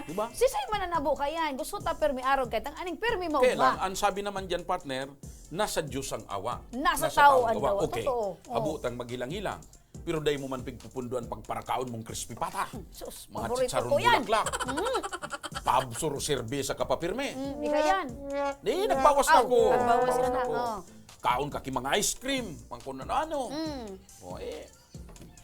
Di ba? Sisay man ang nabo ka yan. Gusto ta pirmi arog kay tang aning pirmi mo Kaya lang, ba? ang sabi naman dyan, partner, nasa Diyos ang awa. Nasa Nasa tao tao ang ang gawa. gawa. Okay. Totoo. Oh. Habo tang maghilang-hilang. Pero dai mo man pigpupundoan pagparakaon mong crispy pata. Sus, Mga paborito chicharon ko yan. bulaklak. Mm. Pabsor, serbesa ka pa pirmi. Mm, ika yan. Di, nagbawas na Aw, ako. nagbawas ka Nagbawas na, na ako. oh. Kaon ka ki mga ice cream, mga kung ano-ano. Mm. O, eh.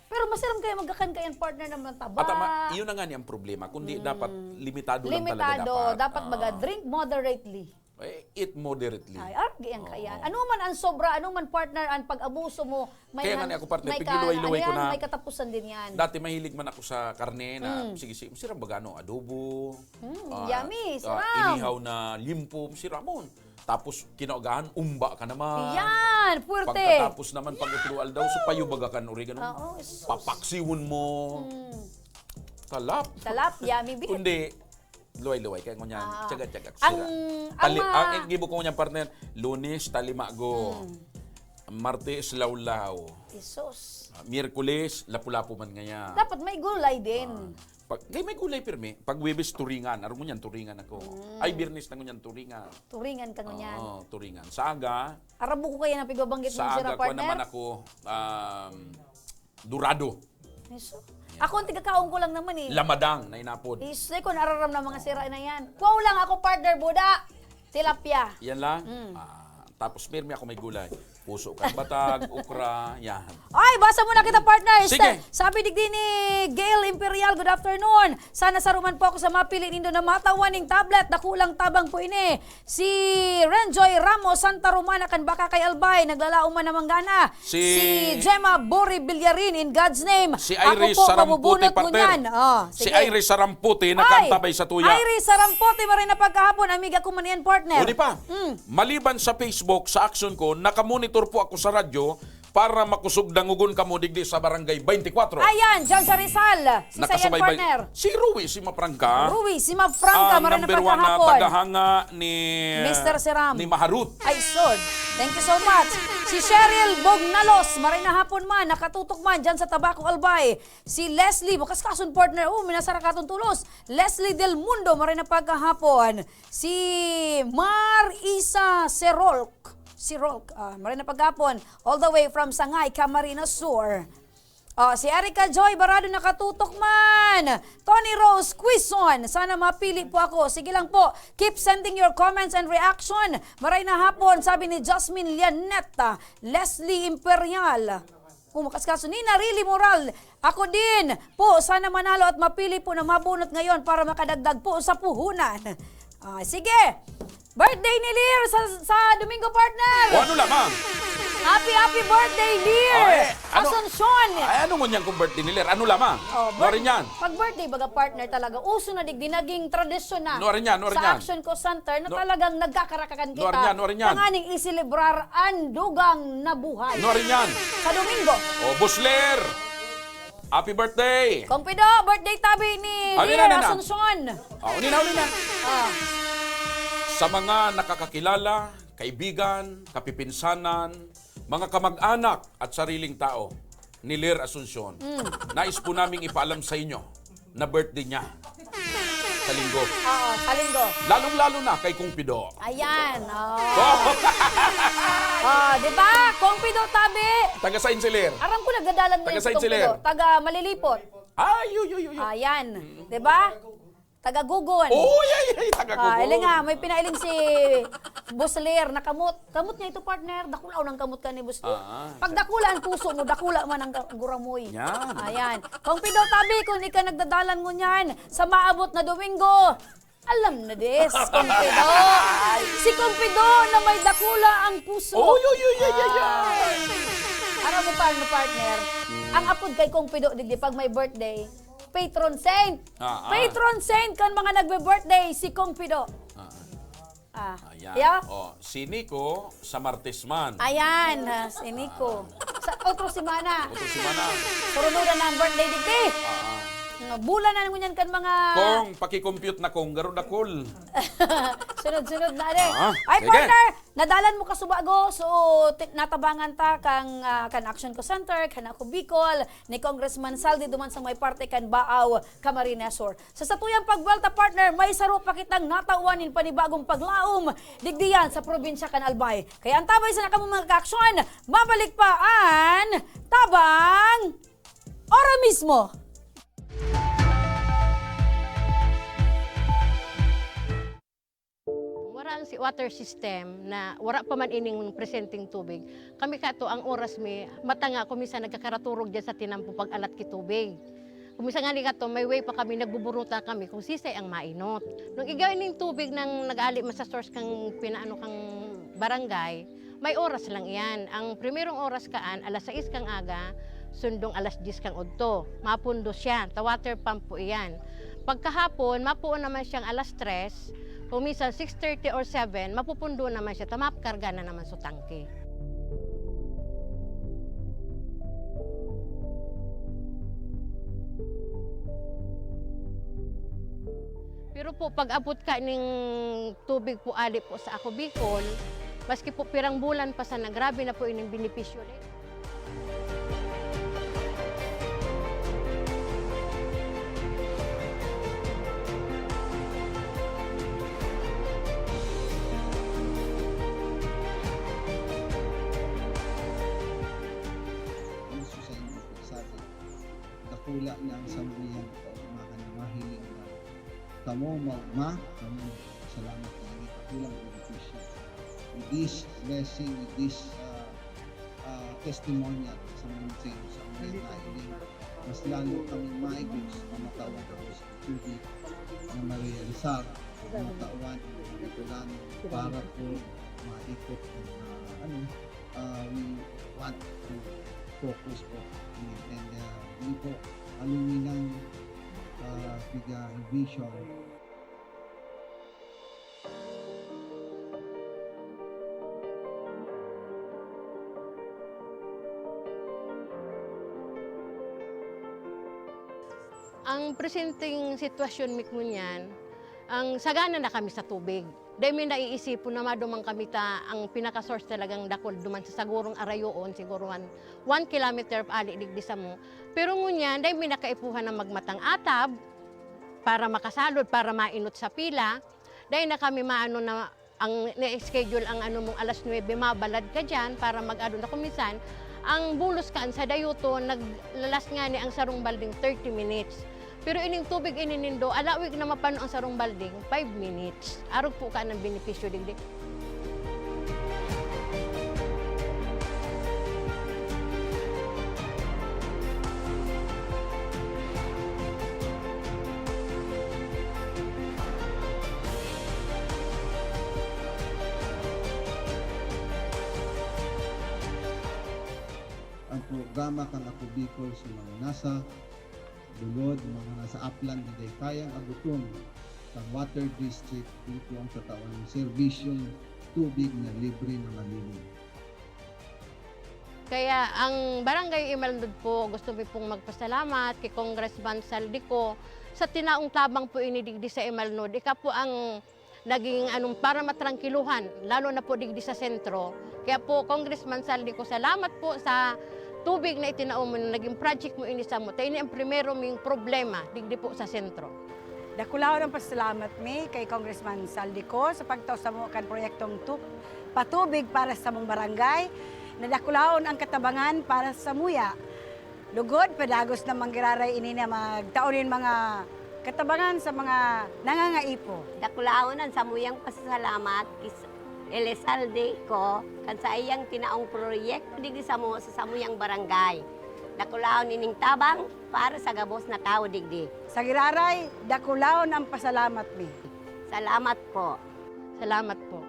Pero masiram kaya magakan ka yan, partner, na mataba. At tama, yun na nga ni ang problema. Kundi Mm. dapat limitado lang talaga Limitado, dapat. dapat Ah. baga, drink moderately. Eh, eat moderately. Ay, argi ang Oo. kaiyan. Ano man ang sobra, ano man, partner, ang pag-abuso mo, may Kaya nga han- ni ako, partner, may ka- pigiluway-luway ko ano yan, na. may katapusan din yan. Dati mahilig man ako sa karne na, Mm. sige, sige, sirang baga, no, adobo, Mm, ah, yummy, ah, siram. inihaw na limpo, siramon. Tapos, kinaagahan, umba ka naman. Yan, puwerte. Pagkatapos naman, pag utro aldaw, so payo baga kan oregano, Oo, sus. papaksiwon mo. Mm. Talap. Talap, yummy, bit. Kundi, luway-luway. Kaya ngunyan, Ah. tiyaga-tiyaga ko Ang, sira. ang Tali, ma- ang gibo ko ngunyan, partner, Lunes, talimago. Mm. Martes, lawlaw. Isos. Ah, Miyerkules, lapu-lapu man ngayon. Dapat may gulay din. Ah. Pag, kaya may gulay pirmi. Pag Webes, turingan. Araw ngunyan, turingan ako. Mm. Ay, Biyernes na ngunyan, turingan. Turingan ka ngunyan. Oo, turingan. Sa aga, Arabo ko kaya na pigbabanggit mo sa sira, aga, kuha partner? naman ako, um, dorado. Iso. Ako, ang tigakaon ko lang naman eh. Lamadang na inapod. Isay ko, nararam na mga sira na yan. Kuwaw lang ako, partner, buda. Tilapia. Yan lang? Mm. Ah, tapos, pirmi ako may gulay. Puso kan batag, okra, yan. Ay, basa muna kita, partner. Sige. Sa- sabi digdi ni Gail Imperial, "Good afternoon. Sana saro man po ako sa mapili nindo na matawan ning tablet. Dakulang tabang po ini." Si Renjoy Ramos, Santa Romana, kan Baka kay Albay, naglalaom man naman gana. Si Si Gemma Bori Villarin, "In God's name, Si ako Iris po Saramputi, mabubunot partner. ngunyan." Oh, Si sige. Iris Saramputi, Ay, nakantabay sa tuya. Iris Saramputi, maray na pagkahapon, amiga ko man yan, partner. Uli pa, Mm. maliban sa Facebook, sa action ko, nakamonitor po ako sa radyo para makosog dangogon kamo digdi sa Barangay twenty-four. Ayan, dyan sa Rizal. Si Sayan, Nakasabay ba- partner. Si Rui Simafranca. Rui Simafranca, Ang maray na number one na pagkahapon. tagahanga ni, Mister Siram. ni Maharut. Ay, Lord. Thank you so much. Si Cheryl Bognalos, maray na hapon man, nakatutok man dyan sa Tabaco, Albay. Si Leslie, bakas kason, partner, oh, minasarakaton tulos. Leslie Del Mundo, maray na pagkahapon. Si Mar Isa Serolk. Serolk, ah, maray na pagkahapon. All the way from Sangay, Camarines Sur. Oh, si Erica Joy Barado nakatutok man. Tony Rose Quizon, sana mapili po ako. Sige lang po, keep sending your comments and reaction. Maray na hapon, sabi ni Jasmine Lianeta, Leslie Imperial. Oh, makasikaso, Nina Rili Moral. Ako din po, sana manalo at mapili po na mabunot ngayon para makadagdag po sa puhunan. Ah, sige. Birthday ni Lir sa, sa Domingo, partner! O, ano lamang? Happy, happy birthday, Lir! Ay, ano? Asuncion! Ay, ano ngunyan kung birthday ni Lir? Ano lamang? Oh, Ano rin yan? Pag birthday, baga, partner, talaga, uso na digdi, naging tradisyon na Ano rin yan? Ano rin sa yan? Action Call Center na No. talagang nagkakarakakan Ano rin kita yan? Ano rin yan? tanganing iselebrar ang dugang na buhay. Ano rin yan? Sa Domingo. O, Boss Lir! Happy birthday! Kong Pido, birthday tabi ni Ano Lir yan, ano? Asuncion. O, uli na, uli na. Ah. Sa mga nakakakilala, kaibigan, kapipinsanan, mga kamag-anak at sariling tao ni Lir Asuncion, Mm. nais po naming ipaalam sa inyo na birthday niya sa linggo. Oo, sa linggo. Lalong-lalo na kay Kong Pido. Ayan, oh. Oh. Oh, di ba? Kong Pido, tabi. Taga saan si Lir? Aram ko nagdadalan ngayon Taga si saan Kong si Lir? Pido. Taga Malilipot. Ay, yu, yu, yu, yu. Ayan, di ba? Taga Gugon. Uy, ay, ay, taga Ah, Gugon. Eli nga, may pinailing si Boss Lir na kamot. Kamot niya ito, partner. Dakula ang kamot ka ni Boss Lir. Ah, ah. Pag dakula ang puso mo, dakula man ang ka- guramoy. Yan. Ayan. Kong Pido, tabi, kung ika nagdadalan ngunyan, sa maabot na Domingo, alam na des, Kong Pido. Si Kong Pido na may dakula ang puso. Uy, uy, uy, uy, uy, uy. Ah. Aram mo, paano, partner? Mm. Ang apod kay Kong Pido, digdi, pag may birthday, patron saint. Ah, ah. Patron saint kan mga nagbe-birthday, si Kong Pido. Ah, ah. Ah. Ayan. Yeah? Oh, si Nico, sa Martes man. Ayan, ah, si Nico. Ah. Sa otro semana. Otro semana. Surunuran na ang birthday digdi. Ah, ah. Nga, bulan na ngunyan kan mga Kong, paki-compute na, Kong, garo dakul. Sunod-sunod na, ade. Ah, Ay, sige. Partner, nadalan mo kasubago, so, ti- natabangan ta kang, ah, kan Action Call Center, kan Ako Bicol, ni Congressman Saldi duman sa may parte kan Baaw, Camarines Sur. Sa satuyang pagbuwelta, partner, may saro pa kitang natawan nin panibagong paglaom digdi yan sa probinsya kan Albay. Kaya antabay sana kamo, mga kaaksyon, mabalik pa an Tabang Ora Mismo! Wara ang si-, water system na wara pa man ining presenteng tubig. Kami kato, ang oras mi, mata nga ako minsan nagkakaraturog dyan sa tinampo pag-alat ki tubig. Kung minsan nga ni kato, may way pa kami, nagbuburuta kami kung sisay ang mainot. Nung igwa ning tubig nang nag-ali man sa source kang pinaano kang barangay, may oras lang iyan. Ang primerong oras kaan, alas sais kang aga, sundong alas diyes kang udto. Mapundo siya, ta water pump po iyan. Pagkahapon, mapuon naman siyang alas tres, kung minsan six thirty or seven, mapupundo naman siya, ta makarga na naman sa tangke. Pero po, pag-abot ka ning tubig po ali po sa Ako Bicol, maski po pirang bulan pa sana, grabe na po ining benepisyo. Ang susay mo po, sabi, dakula na ang samuyang kaugmahan na mahiling na kamo, ma-, ma-, kamo, salamat na ini, dakulang benepisyo. With this blessing, with this, ah, ah, testimonial sa mga sa mga nailing, mas lalo kami maigos, mamatawan ko sa tubig na marealisar, mamatawan ang mga Bicolano para po maikot ang, ah, ano, ah, we want to focus po. And, ah, yun po, aluminang, ah, bigay vision. Ang presenteng sitwasyon mi ngunyan, ang sagana na kami sa tubig. Dai mi naiisipon na maduman kami ta ang pinaka-source talagang dakul duman sa sagurong arayoon, siguro one, one kilometer ali digdi samo. Pero ngunyan, dai mi nakaipuhan na magmatang atab para makasalod, para mainot sa pila. Dai na kami maano na ang na-schedule ang ano mong alas nuebe, mabalad ka diyan para mag-ano na. Kung minsan, ang bulos kaan sa dayuton, naglalas ngani ang sarong balding thirty minutes. Pero ining tubig ini nindo, alawig na mapano ang sarong balding, five minutes. Arog po ka ng benepisyo digdi. Ang programa kan Ako Bicol sa mga nasa lulod, mga nasa aplan na dai kayang abuton kan water district, dito ang tatawan ng serbisyong tubig na libre na malinis. Kaya ang Barangay Imalnod po, gusto mi pong magpasalamat kay Congressman Zaldy Co sa tinaong tabang po ini digdi sa Imalnod. Ika po ang naging, anong, para matrangkiluhan, lalo na po digdi sa sentro. Kaya po, Congressman Zaldy Co, salamat po sa tubig na itinao mo, na naging project mo ini samo. Ta ini ang primero ming problema digdi po sa sentro. Dakulaon ang pasalamat mi kay Congressman Zaldy Co sa pagtao samo kan proyektong tu-, patubig para sa samong barangay. Nadakulaon ang katabangan para samuya. Lugod, padagos na manggiraray ini na magtao nin mga katabangan sa mga nangangaipo. Dakulaon an samuyang pasasalamat ki Elizalde Co kan saiyang tinaong proyekto digdi samo sa samuyang barangay. Dakulaon ining tabang para sa gabos na tawo digdi. Sa giraray, dakulaon ang pasalamat mi. Salamat po. Salamat po.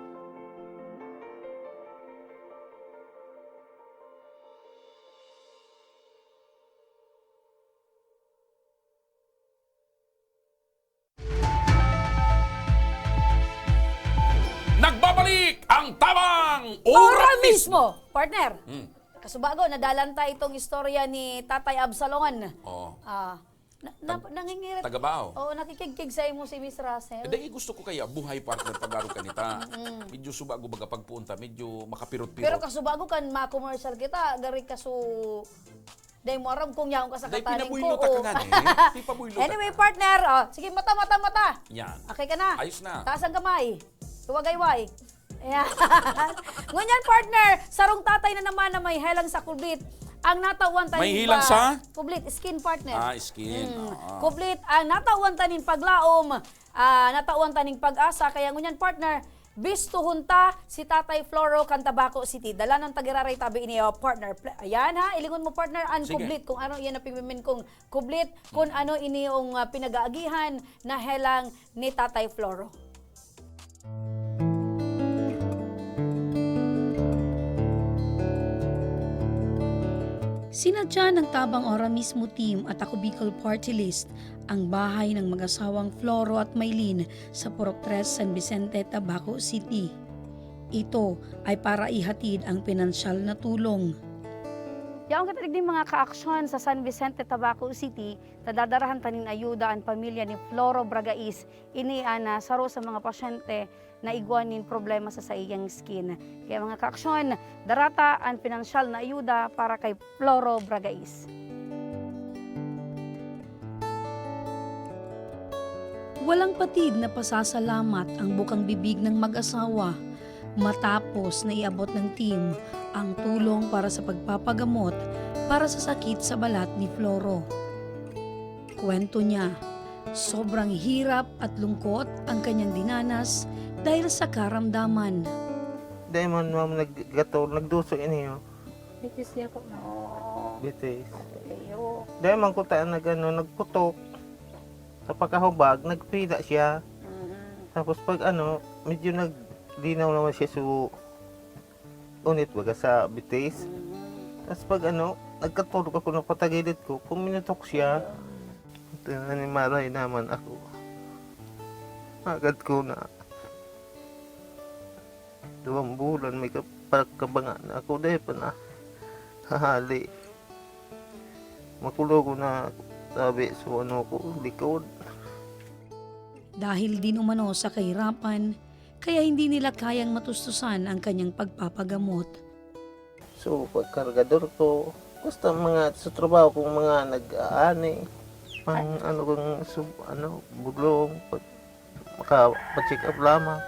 Nagbabalik ang Tabang Ora Mismo! Partner, hmm, kasubago, nadalan ta itong istorya ni Tatay Absalon. Oo. Ah, na, na, Tag-, nangingirit. Tagabaw. Oo, nakikigkig sa imo si Miss Russell. Eh, dahil gusto ko kaya buhay, partner, pag-aro ka nita. Mm. Medyo subago baga pagpuunta, medyo makapirot-pirot. Pero kasubago kan ma-commercial kita, gari kaso, dai mo aram kung yaon ka sa Dai kataning pinabuy ko, luta ka o. Nga, eh. Pipabuy luta Anyway, ka. Partner, oh, sige, mata, mata, mata. Yan. Okay ka na? Ayos na. Taas ang kamay. Huwagayway. Ayan. Ngunyan, partner, sarong tatay na naman na may helang sa kublit. Ang natawan ta May nin hilang ba-, sa? Kublit, skin, partner. Ah, skin. Mm. Oo. Kublit, ang natawan ta nin paglaom, ah, natawan ta nin pag-asa. Kaya ngunyan, partner, Bistuhon ta si Tatay Floro kan Tabaco City. Dalanon ta giraray tabi ini, oh, partner. Pl-, ayan ha, ilingon mo, partner, an Sige. kublit, kung ano iyan na pigmimin kong kublit, kung Mm. ano ini yung, ah, pinag-aagihan na helang ni Tatay Floro. Sinadya ng Tabang Ora Mismo Team at Ako Bicol Party List ang bahay ng mag-asawang Floro at Maylin sa Purok tres, San Vicente, Tabaco City. Ito ay para ihatid ang pinansyal na tulong. Yaon kita digdi, mga kaaksyon, sa San Vicente, Tabaco City, ta dadarahan ta nin ayuda an pamilya ni Floro Bragais. Ini an, ah, saro sa mga pasyente na igwa nin problema sa saiyang skin. Kaya, mga kaaksyon, darata an pinansyal na ayuda para kay Floro Bragais. Walang patid na pasasalamat ang bukang bibig ng mag-asawa matapos na iabot ng team ang tulong para sa pagpapagamot para sa sakit sa balat ni Floro. Kwento niya, sobrang hirap at lungkot ang kanyang dinanas dahil sa karamdaman. Dai man, ma'am, naggator, nagduso ini, oh. Bitis niya po, ma'am. Oo. Bitis. Iyo. Dai man ko ta nag-ano, nagputok. Sa pagkahubag, nagpila siya. Mm. Tapos pag ano, medyo naglinaw naman siya, so, unit baga sa bitis. Mm. Tapos pag ano, nagkaturog ako, napatagilid ko, puminutok siya. Ito na ni Maray naman ako. Agad ko na. Duwang bulan may ka-, pagkabanga na ako, dahil pa na hahali. Makulog ko na, sabi, so ano ko, likod. Dahil din umano sa kahirapan, kaya hindi nila kayang matustusan ang kanyang pagpapagamot. So, pagkargador ko, basta mga sa trabaho kong mga nag-aani, pang ano kong sub-, ano, bulong, pag maka-check up lamang.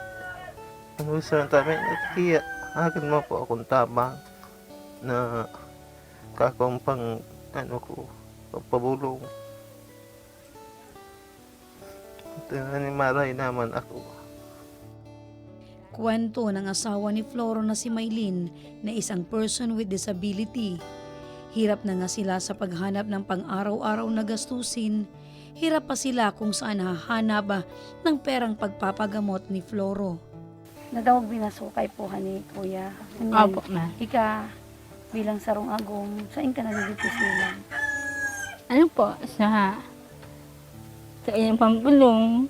Ano sa tabi, kaya akin mo po akong tabang na kakong pang, ano ko, pagpabulong. Ito na ni Maray naman ako. Kwento ng asawa ni Floro na si Maylin na isang person with disability. Hirap na nga sila sa paghanap ng pang-araw-araw na gastusin. Hirap pa sila kung saan hahanap, ah, ng perang pagpapagamot ni Floro. Nadangog binasukay po, ha, ni Kuya. Ano yan? Opo, ma'am. Ika, bilang sarong agom, saan ka nadidipis nila? Ano po, sa, sa iyong pambulong,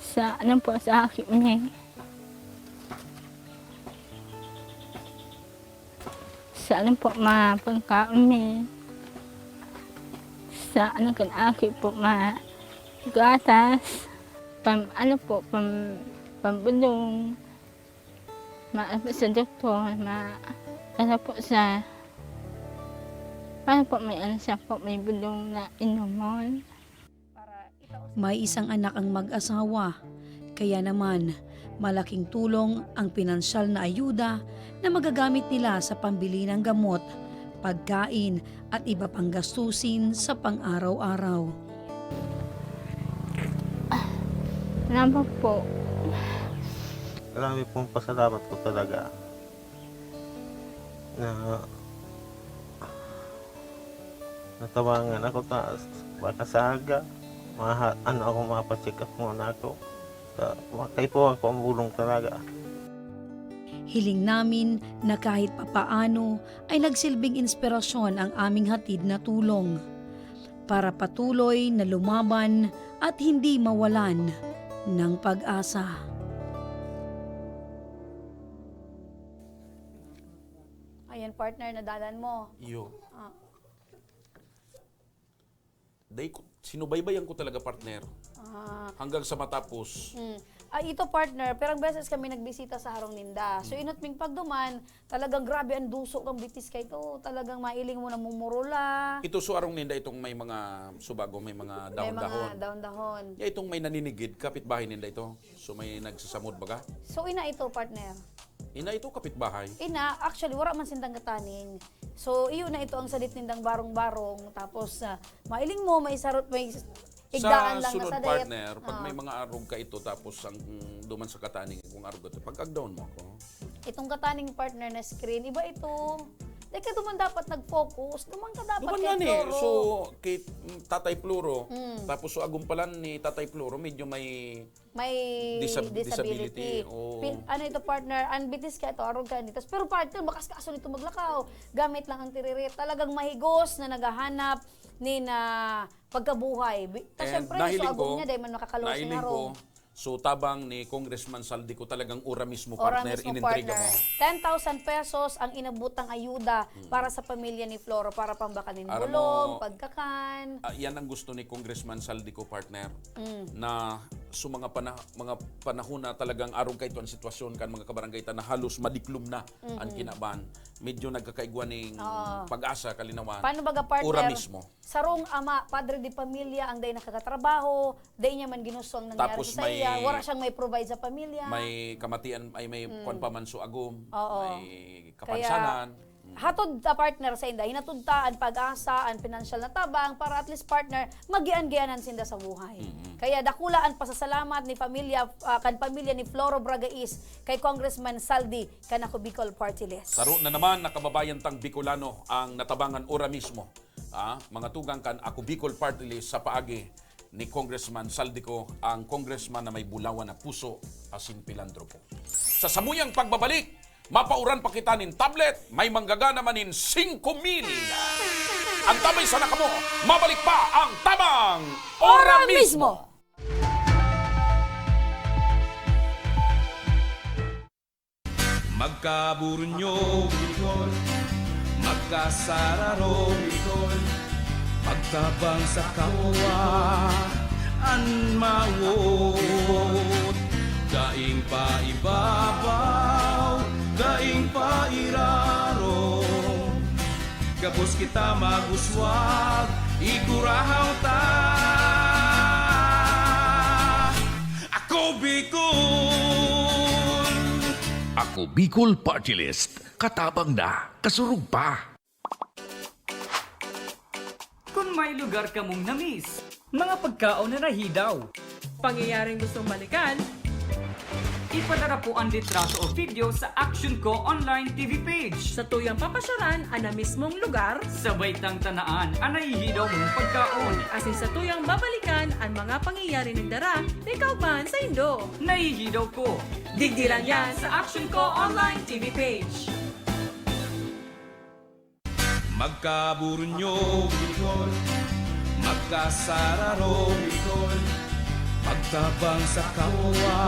sa, ano po, sa akin, eh. Sa ano po, ma, pagkaon mi. Sa ano kan aki po, ma, gatas. Pam, ano po, pam, pambulong. Ma, ano po sa doktor, ma, ano po sa, ano po, may ano siya po, may bulong na inomon. May isang anak ang mag-asawa, kaya naman malaking tulong ang pinansyal na ayuda na magagamit nila sa pambili ng gamot, pagkain at iba pang gastusin sa pang-araw-araw. Salamat po. Marami pong pasalamat ko talaga na natabangan ako ta, baka sa aga, maha-, ano ako, mapacheck up muna ako. Ta, makaipuhan ko ang bulong talaga. Hiling namin na kahit papaano ay nagsilbing inspirasyon ang aming hatid na tulong para patuloy na lumaban at hindi mawalan ng pag-asa. Ayan, partner, nadalan mo. Iyo. Ah. Dai ko, sinubaybayan ko talaga, partner. Ah. Hanggang sa matapos. Mm. Ah, ito, partner, pirang beses kami nagbisita sa harong ninda. So, Mm. inot ming pagduman, talagang grabe ang duso kang bitis kay to. Talagang mailing mo, namumuro la. Ito, so, harong ninda itong may mga subago, may mga May mga dahon-dahon. dahon-dahon. Ya, itong may naninigid, kapitbahay ninda ito. So, may nagsasamod baga? So, ina ito, partner? Ina ito, kapitbahay. Ina, actually, wala man sindang gataning. So, iyo na ito ang sadit nindang barong-barong. Tapos, ah, mailing mo, may sarot, may s-, Igdaan lang na sunod, sa dayat, partner, pag ah, may mga arog ka ito, tapos ang, mm, duman sa kataning, kung arog ka ito, pag-agdaon mo ako. Itong kataning, partner, na screen, iba ito. Di ka duman dapat nag-focus. Duman ka dapat Duman kay nga ni. Floro. So, kay, mm, Tatay Floro, Mm. tapos so agumpa lang ni Tatay Floro, medyo may May disab-, disability. disability. Oo. Pi-, ano ito, partner? Ang bitis ka ito, arog ka nito. Pero, partner, bakas ka aso nito maglakaw. Gamit lang ang tiriri. Talagang mahigos na naghahanap ni na pagkabuhay. Bi-, ta And syempre, nahiling so agom ko, niya, dahil man makakaluwas nahiling na ko, ron. So, tabang ni Congressman Zaldy Co, talagang ora mismo, Ora partner, mismo, inintriga partner. mo. Ten thousand pesos ang inabot ng ayuda Mm. para sa pamilya ni Floro, para pambakal nin Aram bulong, mo, pagkakan. ah, yan ang gusto ni Congressman Zaldy Co, partner, Mm. na sa mga pana-, mga panahon na talagang arog kaito ang sitwasyon kan mga kabarangay ta na halos madiklom na ang Mm-mm. kinaban, medyo nagkakaigwa ning Oo. pag-asa, kalinawan. Paano baga, partner? Ora mismo. Sarong ama, padre de pamilya, ang dai nakakatrabaho, dai niya man ginusto ang nangyari Tapos sa saiya, may, wala siyang may provide sa pamilya. may kamatian, ay may Mm. kwan pa man so agom, Oo. may Kaya, kapansanan. Mm. hatod ta, partner, sa inda, hinatod ta an pag-asa, an pinansyal na tabang para at least, partner, magian-gianan sinda sa buhay. Mm-mm. Kaya dakula an pasasalamat ni pamilya, ah, kan pamilya ni Floro Bragais kay Congressman Zaldy kan Ako Bicol Party List. Saro na naman na kababayan tang Bicolano ang natabangan ora mismo. Ah, mga tugang kan Ako Bicol Party List sa paagi ni Congressman Zaldy Co, ang congressman na may bulawan na puso asin pilantropo. Sa samuyang pagbabalik, mapauran pa kita nin tablet, may manggagana man nin singko mil. Antabay sana kamo, mabalik pa ang Tabang Ora Ora mismo. mismo. Magkaburunyo, Bicol. Magkasararo, Bicol. Magtabang sa kapwa, an mawot. Daing paibabaw, daing pairarom. Gabos kita mag-uswag, igurahaw ta. Ako Bicol! Ako Bicol Party List. Katabang na, kasurog pa. Kun may lugar kamong na-miss, mga pagkaon na nahidaw, pangyayaring gustong balikan, ipadara po ang litrato o video sa Action Co Online T V page. Satuyang papasyaran an na-miss mong lugar. Sabay tang tanaan an nahihidaw mong pagkaon. Asin satuyang babalikan an mga pangyayaring nagdara ni kaugmahan saindo. Nahihidaw Ko. Digdi lang yan sa Action Co Online T V page. Magkaburunyo, Bicol. Magkasararo, Bicol. Pagtabang sa kapwa,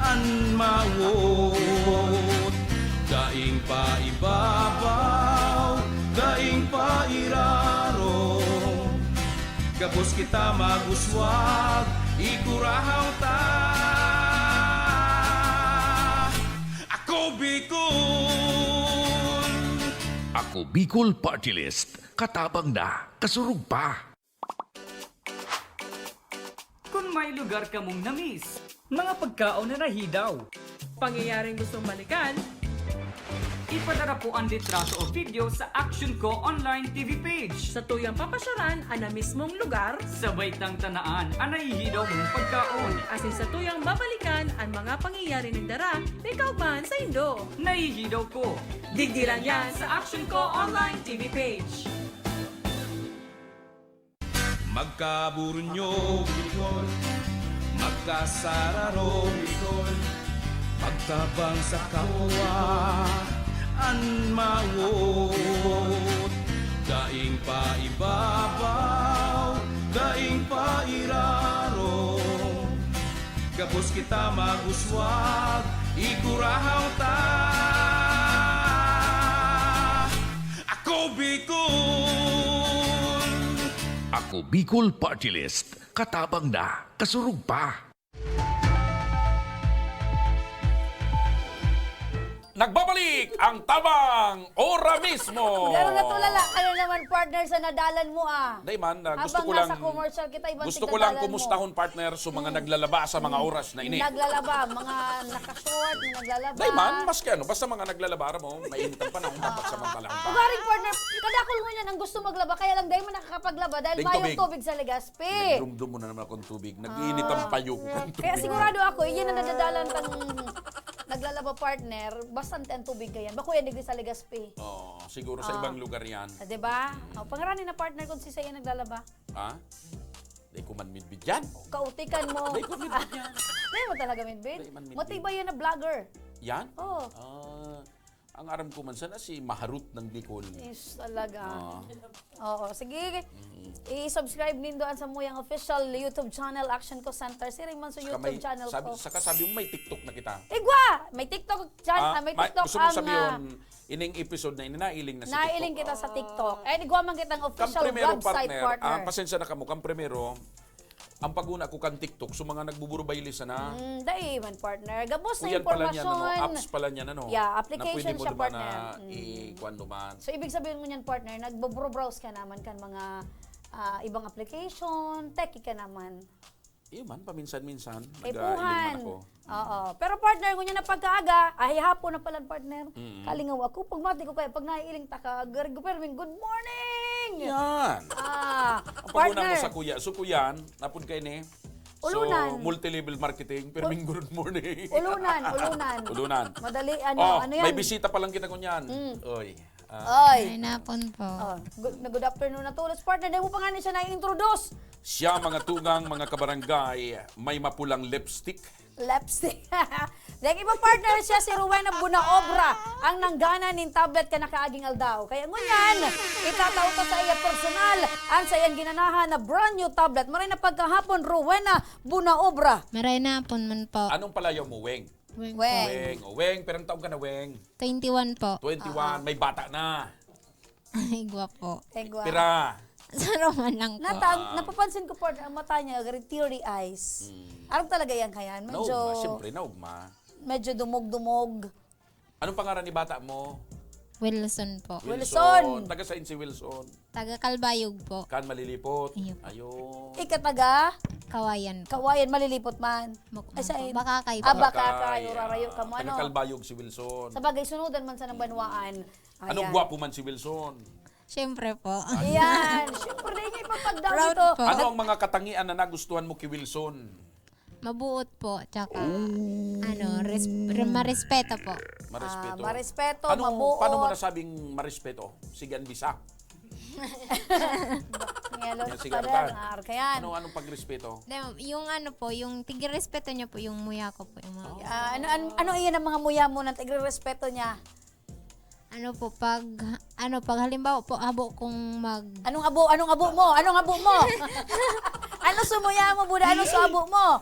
an mawot. Daing paibabaw, daing pairarom. Gabos kita mag-uswag, igurahaw ta. Ako Bicol! Ako Bicol Party List. Katabang na, kasurog pa. Kun may lugar kamong na-miss, mga pagkaon na nahidaw, pangyayaring gustong balikan, ipadara po ang litrato o video sa Action Co Online T V page. Satuyang papasyaran an na-miss mong lugar. Sabay tang tanaan an nahihidaw mong pagkaon. Asin satuyang babalikan an mga pangyayaring nagdara ni kaugmahan saindo. Nahihidaw Ko. Digdi lang yan sa Action Co Online T V page. Magkaburunyo, Bicol. Magkasararo, Bicol. Pagtabang sa kapwa, an mawot. Daing paibabaw, daing pairarom. Gabos kita mag-uswag, igurahaw ta. Ako Bicol! Ako Bicol Party List. Katabang na, kasurog pa. Nagbabalik ang Tabang Ora Mismo. Pero natulala ka na naman, partner, sa nadalan mo, ah. Dai man, ah, gusto Habang ko lang, nasa commercial kita, ibang gusto ko lang tigdadalan mo. Kumustahon, partner, sa mga Hmm. naglalaba sa mga Hmm. oras na ini. Naglalaba, mga naka-short, na naglalaba. Dai man, maski ano, basta mga naglalaba, aram mo, mainit ang panahon, dapat Ah. samantalang ba? Ugaring, partner, kadakol mo niyan, ang gusto maglaba, kaya lang dai man nakakapaglaba dahil Ding mayong tubig. tubig sa Legazpi. Pinagdumdum mo na naman akong tubig. Nag-iinit ang Ah. payo ko kan Kaya tubig. sigurado ako, iyan ang nadadalan tang naglalaba, partner, bastante ang tubig kayan. Bako yan digdi sa Legazpi. Oo, siguro sa Oh. ibang lugar yan. Ah, di ba? Mm. Oh, pangaranin na, partner, kung si Sayan naglalaba. Ha? Di ko man midbid yan. Kautikan mo. Di ko midbid yan. Di mo talaga midbid? Di man midbid. Matibay yan na vlogger. Yan? Oo. Ah, ang aram ko man sana si Maharut ng Bicol. Is talaga. Ah. Oo, sige. Mm. I-subscribe nindo an samuyang official YouTube channel, Action Ko Center. Siring man sa Saka YouTube may, channel sabi, ko. saka sabi mo may TikTok na kita. Igwa! May TikTok channel, Ah, ah, may may, TikTok gusto mo ang, sabihin, ah, ining episode na ini, nailing na sa nailing TikTok? kita sa TikTok. Eh, igwa man kitang Kan official primero, website, partner, partner. ah, pasensya na kamo, kan primero, ang pag-una ko kan TikTok, so mga nagbuburubayli sana. Mm, dai man, partner. Gabos na Uyan pala niyan, ano, impormasyon. apps pala niyan, ano, Yeah, na pwede application mo siya, duman partner. na Mm. i-kuwan duman. So, ibig sabihin mo niyan, partner, nagbo-browse ka naman kan mga, ah, ibang application, techie ka naman. Iyo man, paminsan-minsan, Kaipuhan. nag-aailing man ako. Oo. Pero, partner, ngunyan na pagkaaga, ay, hapon na pala, partner. Mm. Kalingaw ako. Pagmati ko kaya, pag naiiling taka, Gary Guperming, "Good morning!" Yan. Ah, Ang pag-una mo partner. sa kuya. So, kuyan, napod kayo ni? Ulunan. So, multi-level marketing. Perming, good morning. Ulunan, ulunan. Ulunan. Madali, ano, Oh, ano may yan? bisita pa lang kita ngunyan. Mm. Oy. Ah. Oy. Maray na hapon po. Oh, good, na good afternoon na tulos, partner. Dahil mo pa nga ni siya na-introduce. Siya, mga tugang, mga kabarangay, may mapulang lipstick. Lipstick. Dahil iba, partner, siya si Rowena Bunaobra, ang nanggana nin tablet kan nakaaging aldaw. Kaya ngunyan, itatao ta sa iya personal ang sa iyang ginanahan na brand new tablet. Maray na pagkahapon, Rowena Bunaobra. Maray na hapon man po. Anong palayaw mo, Weng? Weng po. Weng. Weng. O, Weng, pirang taon ka na, Weng? Twenty-one po. Twenty-one, Ah. may bata na. Ay, gwapo. Ay, gwapo. Pira? Sa Roman lang po. Nata-, Ah. napapansin ko po, ang mata niya, very teary eyes. Hmm. Arog talaga yan, kayan? Medyo, Naugma, siyempre, naugma. medyo dumog-dumog. Anong pangaran ni bata mo? Wilson po. Wilson. Wilson. Taga saan si Wilson? Taga Calbayog po. Kan Malilipot? Iyo po. Ayo. Ika taga? Kawayan po. Kawayan, Malilipot man. Bukman Ay, sa po. in-, Bakakay ah, po. Bakakay. Bakakay, Ah, urarayo ka mo, taga ano? Calbayog si Wilson. Sa bagay, sunudan man sa nang banwaan. Anong Ayan. gwapo man si Wilson? Siyempre po. Ayan. Siyempre, di niya ipapagdaw Proud ito. po. Ano ang mga katangian na nagustuhan mo kay Wilson? Mabuot po, tsaka, Oh. ano, res-, re-, marespeto po. Marespeto. Ah, marespeto, Anong, mabuot. paano mo nasabing marespeto? Sige, ang bisa. Ngalos Yan, sige, pa rin, Arkan. ah, Arkan. Ano, anong pagrespeto? Hindi, ma'am, yung ano po, yung tigrespeto niya po, yung muya ko po, yung mga Oh. Ah, ano, ano, ano iyan ang mga muya mo na tigre-respeto niya? Ano po, pag, ano, pag halimbawa po, habo kong mag- Anong abo? Anong abo mo? Anong abo mo? Ano sumuya mo, Buda? Ano sa abo mo?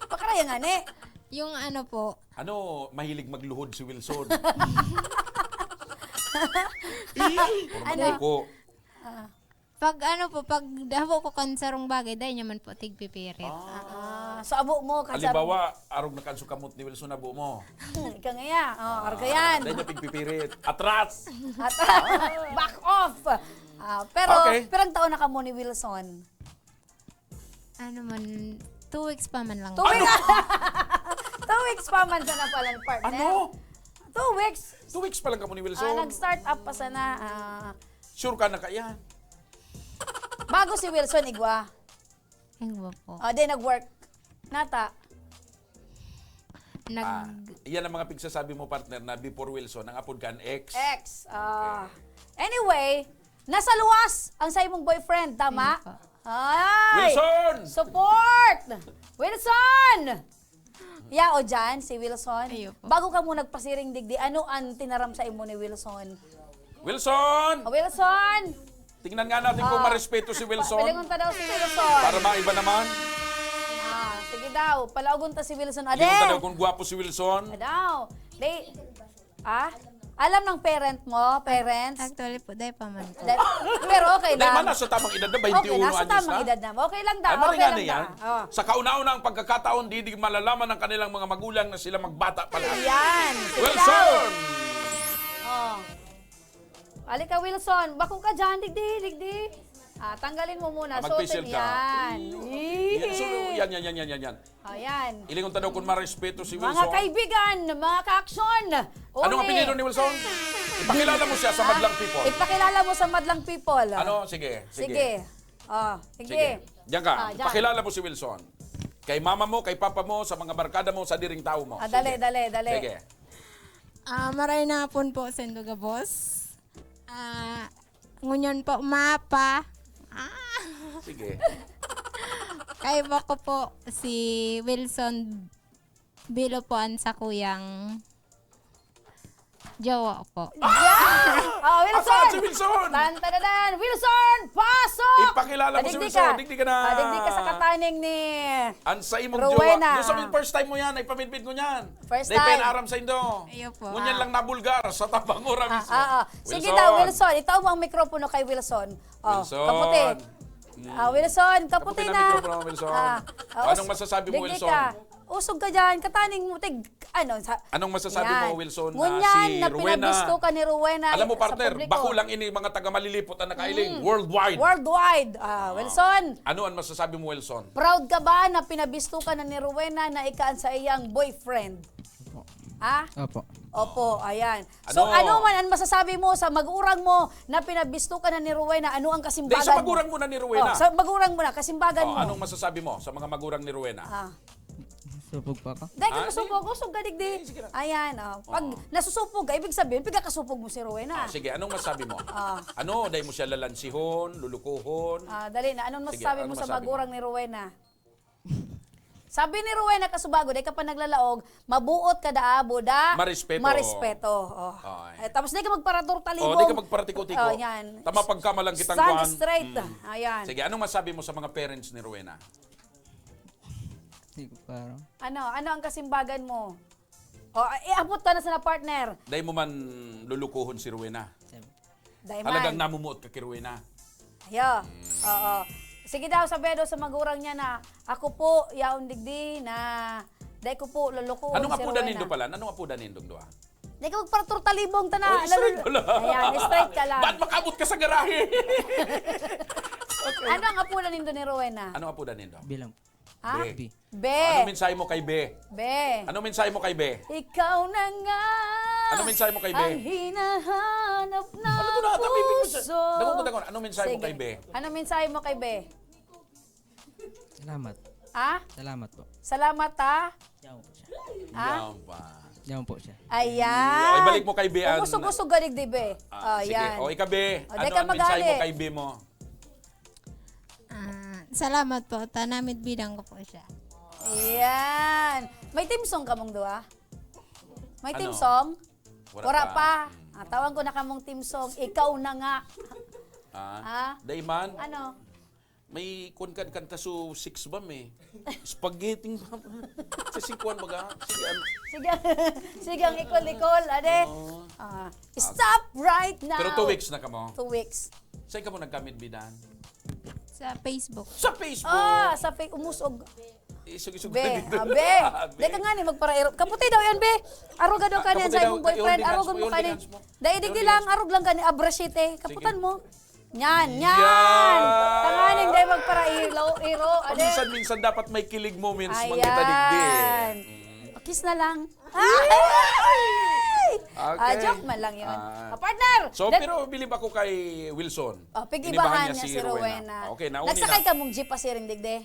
Pakaraya nga, ne? Yung ano po. Ano, mahilig magluhod si Wilson? Puro Ano? makuko. Ah. Pag ano po, pag habo ko kan sarong bagay, dai niya man po tigpipirit. Ah. Ah, so abo mo, kan Halimbawa, arog na kan sukamot ni Wilson, abo mo. Hmm, ika nga ya. Oh, Ah, arog ka yan. Dai niya pigpipirit. Atras! At, back off! Ah, pero, Okay. pirang taon na kamo ni Wilson? Ano man, two weeks pa man lang. Two Ano? weeks? Two weeks pa man sana pala, partner. Ano? Two weeks? Two weeks pa lang kamo ni Wilson? Ah, nag-start up pa sana. Ah, Sure ka na kaya? Bago si Wilson, igwa. Igwa po. Ah, di, nag-work. Nata. Nag- Ah, iyan ang mga pigsasabi mo, partner, na before Wilson, ang apod kan ex. Ex. Ah. Okay. Anyway, nasa luwas ang sa imong boyfriend, tama? Ayun po. Ay! Wilson! Support! Wilson! Ya, o dyan, si Wilson. Ayun po. Bago ka mo nagpasiring digdi, ano ang tinaram sa imo ni Wilson? Wilson! Ah, Wilson! Tingnan nga natin kung Ah. marespeto si Wilson. Pilingon ta daw si Wilson. Para maiba naman. Ah, sige daw. Palaugon ta si Wilson. Ade! Pilingon ta daw kung gwapo si Wilson. Ade daw. Di, ah? Alam ng parent mo, parents? Actually po, dai pa man po. Dai, pero okay lang. Dai man, nasa tamang edad na, Okay, twenty-one nasa anyos tamang na. edad na. Okay lang daw, Ay, okay maray nga lang na daw. yan. Oh. Sa kauna-unahang pagkakataon, di, di malalaman ng kanilang mga magulang na sila magbata pa lang. Ayan. Sige Wilson! daw. Oh. Ali ka, Wilson. Bako ka dyan, digdi, digdi. Ah, tanggalin mo muna. Ah, Suotin mag-facial ka. yan. Yan, so, yan, yan, yan, yan, yan, yan. Ayan. Ilingon ta daw kung marespeto si Mga Wilson. kaibigan, mga ka-aksyon. Anong Uni. apelyido ni Wilson? Ipakilala mo siya sa Ah, madlang people. ipakilala mo sa madlang people. Ano? Sige, sige. Sige. Oh, sige. Sige. Diyan ka. Ah, diyan. Ipakilala mo si Wilson. Kay mama mo, kay papa mo, sa mga barkada mo, sa diring tawo mo. Ah, dali, Sige. dali, dali. Sige. Ah, maray na hapon po, Sendo Gabos. Ah, ngunyan po, mapa. Ah. Sige. Kaiba ko po si Wilson Bilo po ang sakuyang jowa po. Yeah! Oh, Wilson! Asan si Wilson? Tan, tan, tan, tan! Wilson, pasok! Ipakilala mo si Digdi Wilson. ka. Digdi ka na. Ah, digdi ka sa kataning ni Ang sa imong Rowena. jowa. Gusto mo yung first time mo yan, ay pamidbid mo yan. First Dahil time. pinaaram sa indo. Iyo po. Ngunyan Ah. lang nabulgar sa tabang ora Ah, mismo. ah, ah. Sige Wilson. daw, Wilson. Itaw mo ang mikropono kay Wilson. Oh, Wilson. kaputi. Mm. Ah, Wilson, kaputi Kaputi na na. mikropono, Wilson. Ah, ah, Anong us-, masasabi mo, digdi Wilson? ka. Usog ka dyan, kataning mo, tig-, ano, sa, Anong masasabi Yan. mo, Wilson, na Ngunyan si na Rowena? pinabisto ka ni Rowena Alam mo, sa partner, publiko. bako lang ini mga taga Malilipot ang nakailing. Mm. Worldwide. Worldwide. Ah, Ah. Wilson. Ano ang masasabi mo, Wilson? Proud ka ba na pinabisto ka na ni Rowena na ika ang sa iyang boyfriend? Opo. Ha? Opo. Opo, ayan. So, Ano? ano man ang masasabi mo sa magurang mo na pinabisto ka na ni Rowena? Ano ang Dahil kasimbagan sa mo? magurang mo na ni Rowena. Oh, sa magurang mo na, kasimbagan Oh, mo. anong masasabi mo sa mga magurang ni Rowena? Ah. Supog pa ka? Dahil ka Ah, masupog, sige. usog ka digdi. Sige, sige lang. Ayan, oh. Pag Oo. nasusupog ka, ibig sabihin, pigkakasupog mo si Rowena. Ah, sige, anong masabi mo? Ah. Ano, dahil mo siya lalansihon, lulukuhon? Ah, dali na. Anong Sige, masasabi anong mo sa masabi mo? magurang ni Rowena? Sabi ni Rowena Kasubago, dai ka pa naglalaog, mabuot ka daa, buda, Marespeto. marespeto. Oh. Oo, eh. Eh, tapos dai ka magparaturtalibong. Oh, dai ka magparatiko-tiko. Oh, yan. Tama pagkamalang kitang Stand kwan. straight. Mm. Ayan. Sige, anong masabi mo sa mga parents ni Rowena? Di ko klaro. Ano? Ano ang kasimbagan mo? Oh, eh, abot ka na sa na partner. Dai mo man lulukuhon si Rowena. Siyempre. Dai Talagang man. namumuot ka ki Rowena. Ayo. Mm. Oo. Sige daw, sabi daw sa magurang niya na, "Ako po, yaon digdi na dai ko po lulukuhon Anong si apodan Rowena." nindo pala? Anong apodan nindong duha? Dai ka magparaturtalibong ta na. Oh, straight Lalo- pala. Ayan, straight ka lang. Ba't makabot ka sa garahe? Okay. Ano ang apodan nindo ni Rowena? Anong apodan nindo? Bilang Ha? Be. Be. Be. Ano mensahe mo kay Be? Be. Ano mensahe mo kay Be? Ikaw na nga Ano mensahe mo kay Be? ang hinahanap ng Ano ko na, tabi mo sa puso. Dako ko, dako. Ano mensahe mo Sige. kay Be? Ano mensahe mo kay Be? Salamat. Ha? Salamat po. Salamat, ha? Yaw po siya. Ha? Yan pa. Yaw po siya. Ayan. Okay, balik mo kay Be, Ann. Umusog-usog galig, di, Be? Ah, Oh, sige. yan. O, ika, Be. O, di Ano ka ang mensahe mo magalit. kay Be mo? Ah, salamat po. Tanamid bidang ko po siya. Ayan. May theme song kamong duwa? May theme Ano? song? Wala Wala pa. pa. Hmm. Ah, tawan ko na kamong theme song. Ikaw na nga. Ah, Ah? Dayman? Ano? May kuwan kan kanta so six bam eh. Spaghetti bam. Sa singkuan baga. Sige, ano? Sige, sige ang ikol-ikol, ade. Oo. Ah, stop right now. Pero two weeks na kamo? Two weeks. Saan kamo nagkamidbidan? Sa Facebook. Sa Facebook? Ah, sa Fa-, umusog. Isog-isog Be, na dito. ah, be. Ah, be. Deka nga ni, magparairo. Kaputi daw yan, be. Aruga daw Ah, ka niyan kaputi sa daw, imong boyfriend. kay Olding Arugon Hans, mo kay kani. Olding Hans mo. Dai, digdi Olding lang, Hans. arog lang kani, abra siyete. Kaputan Sige. mo. Yan, yan. Yan. Tanganing dai magparairo, iro, ade. Paminsan-minsan dapat may kilig moments, Ayan. mga kita digdi. Mm. Kiss na lang. Ay! Okay. Ah, joke man lang yun. Ah. Ah, partner! So, That pero bilib ako kay Wilson. Oh, pig-ibahan Inibahan niya niya si si Rowena. Rowena. Okay, nauni Nagsakay na. ka mong jeep pasiring digdi?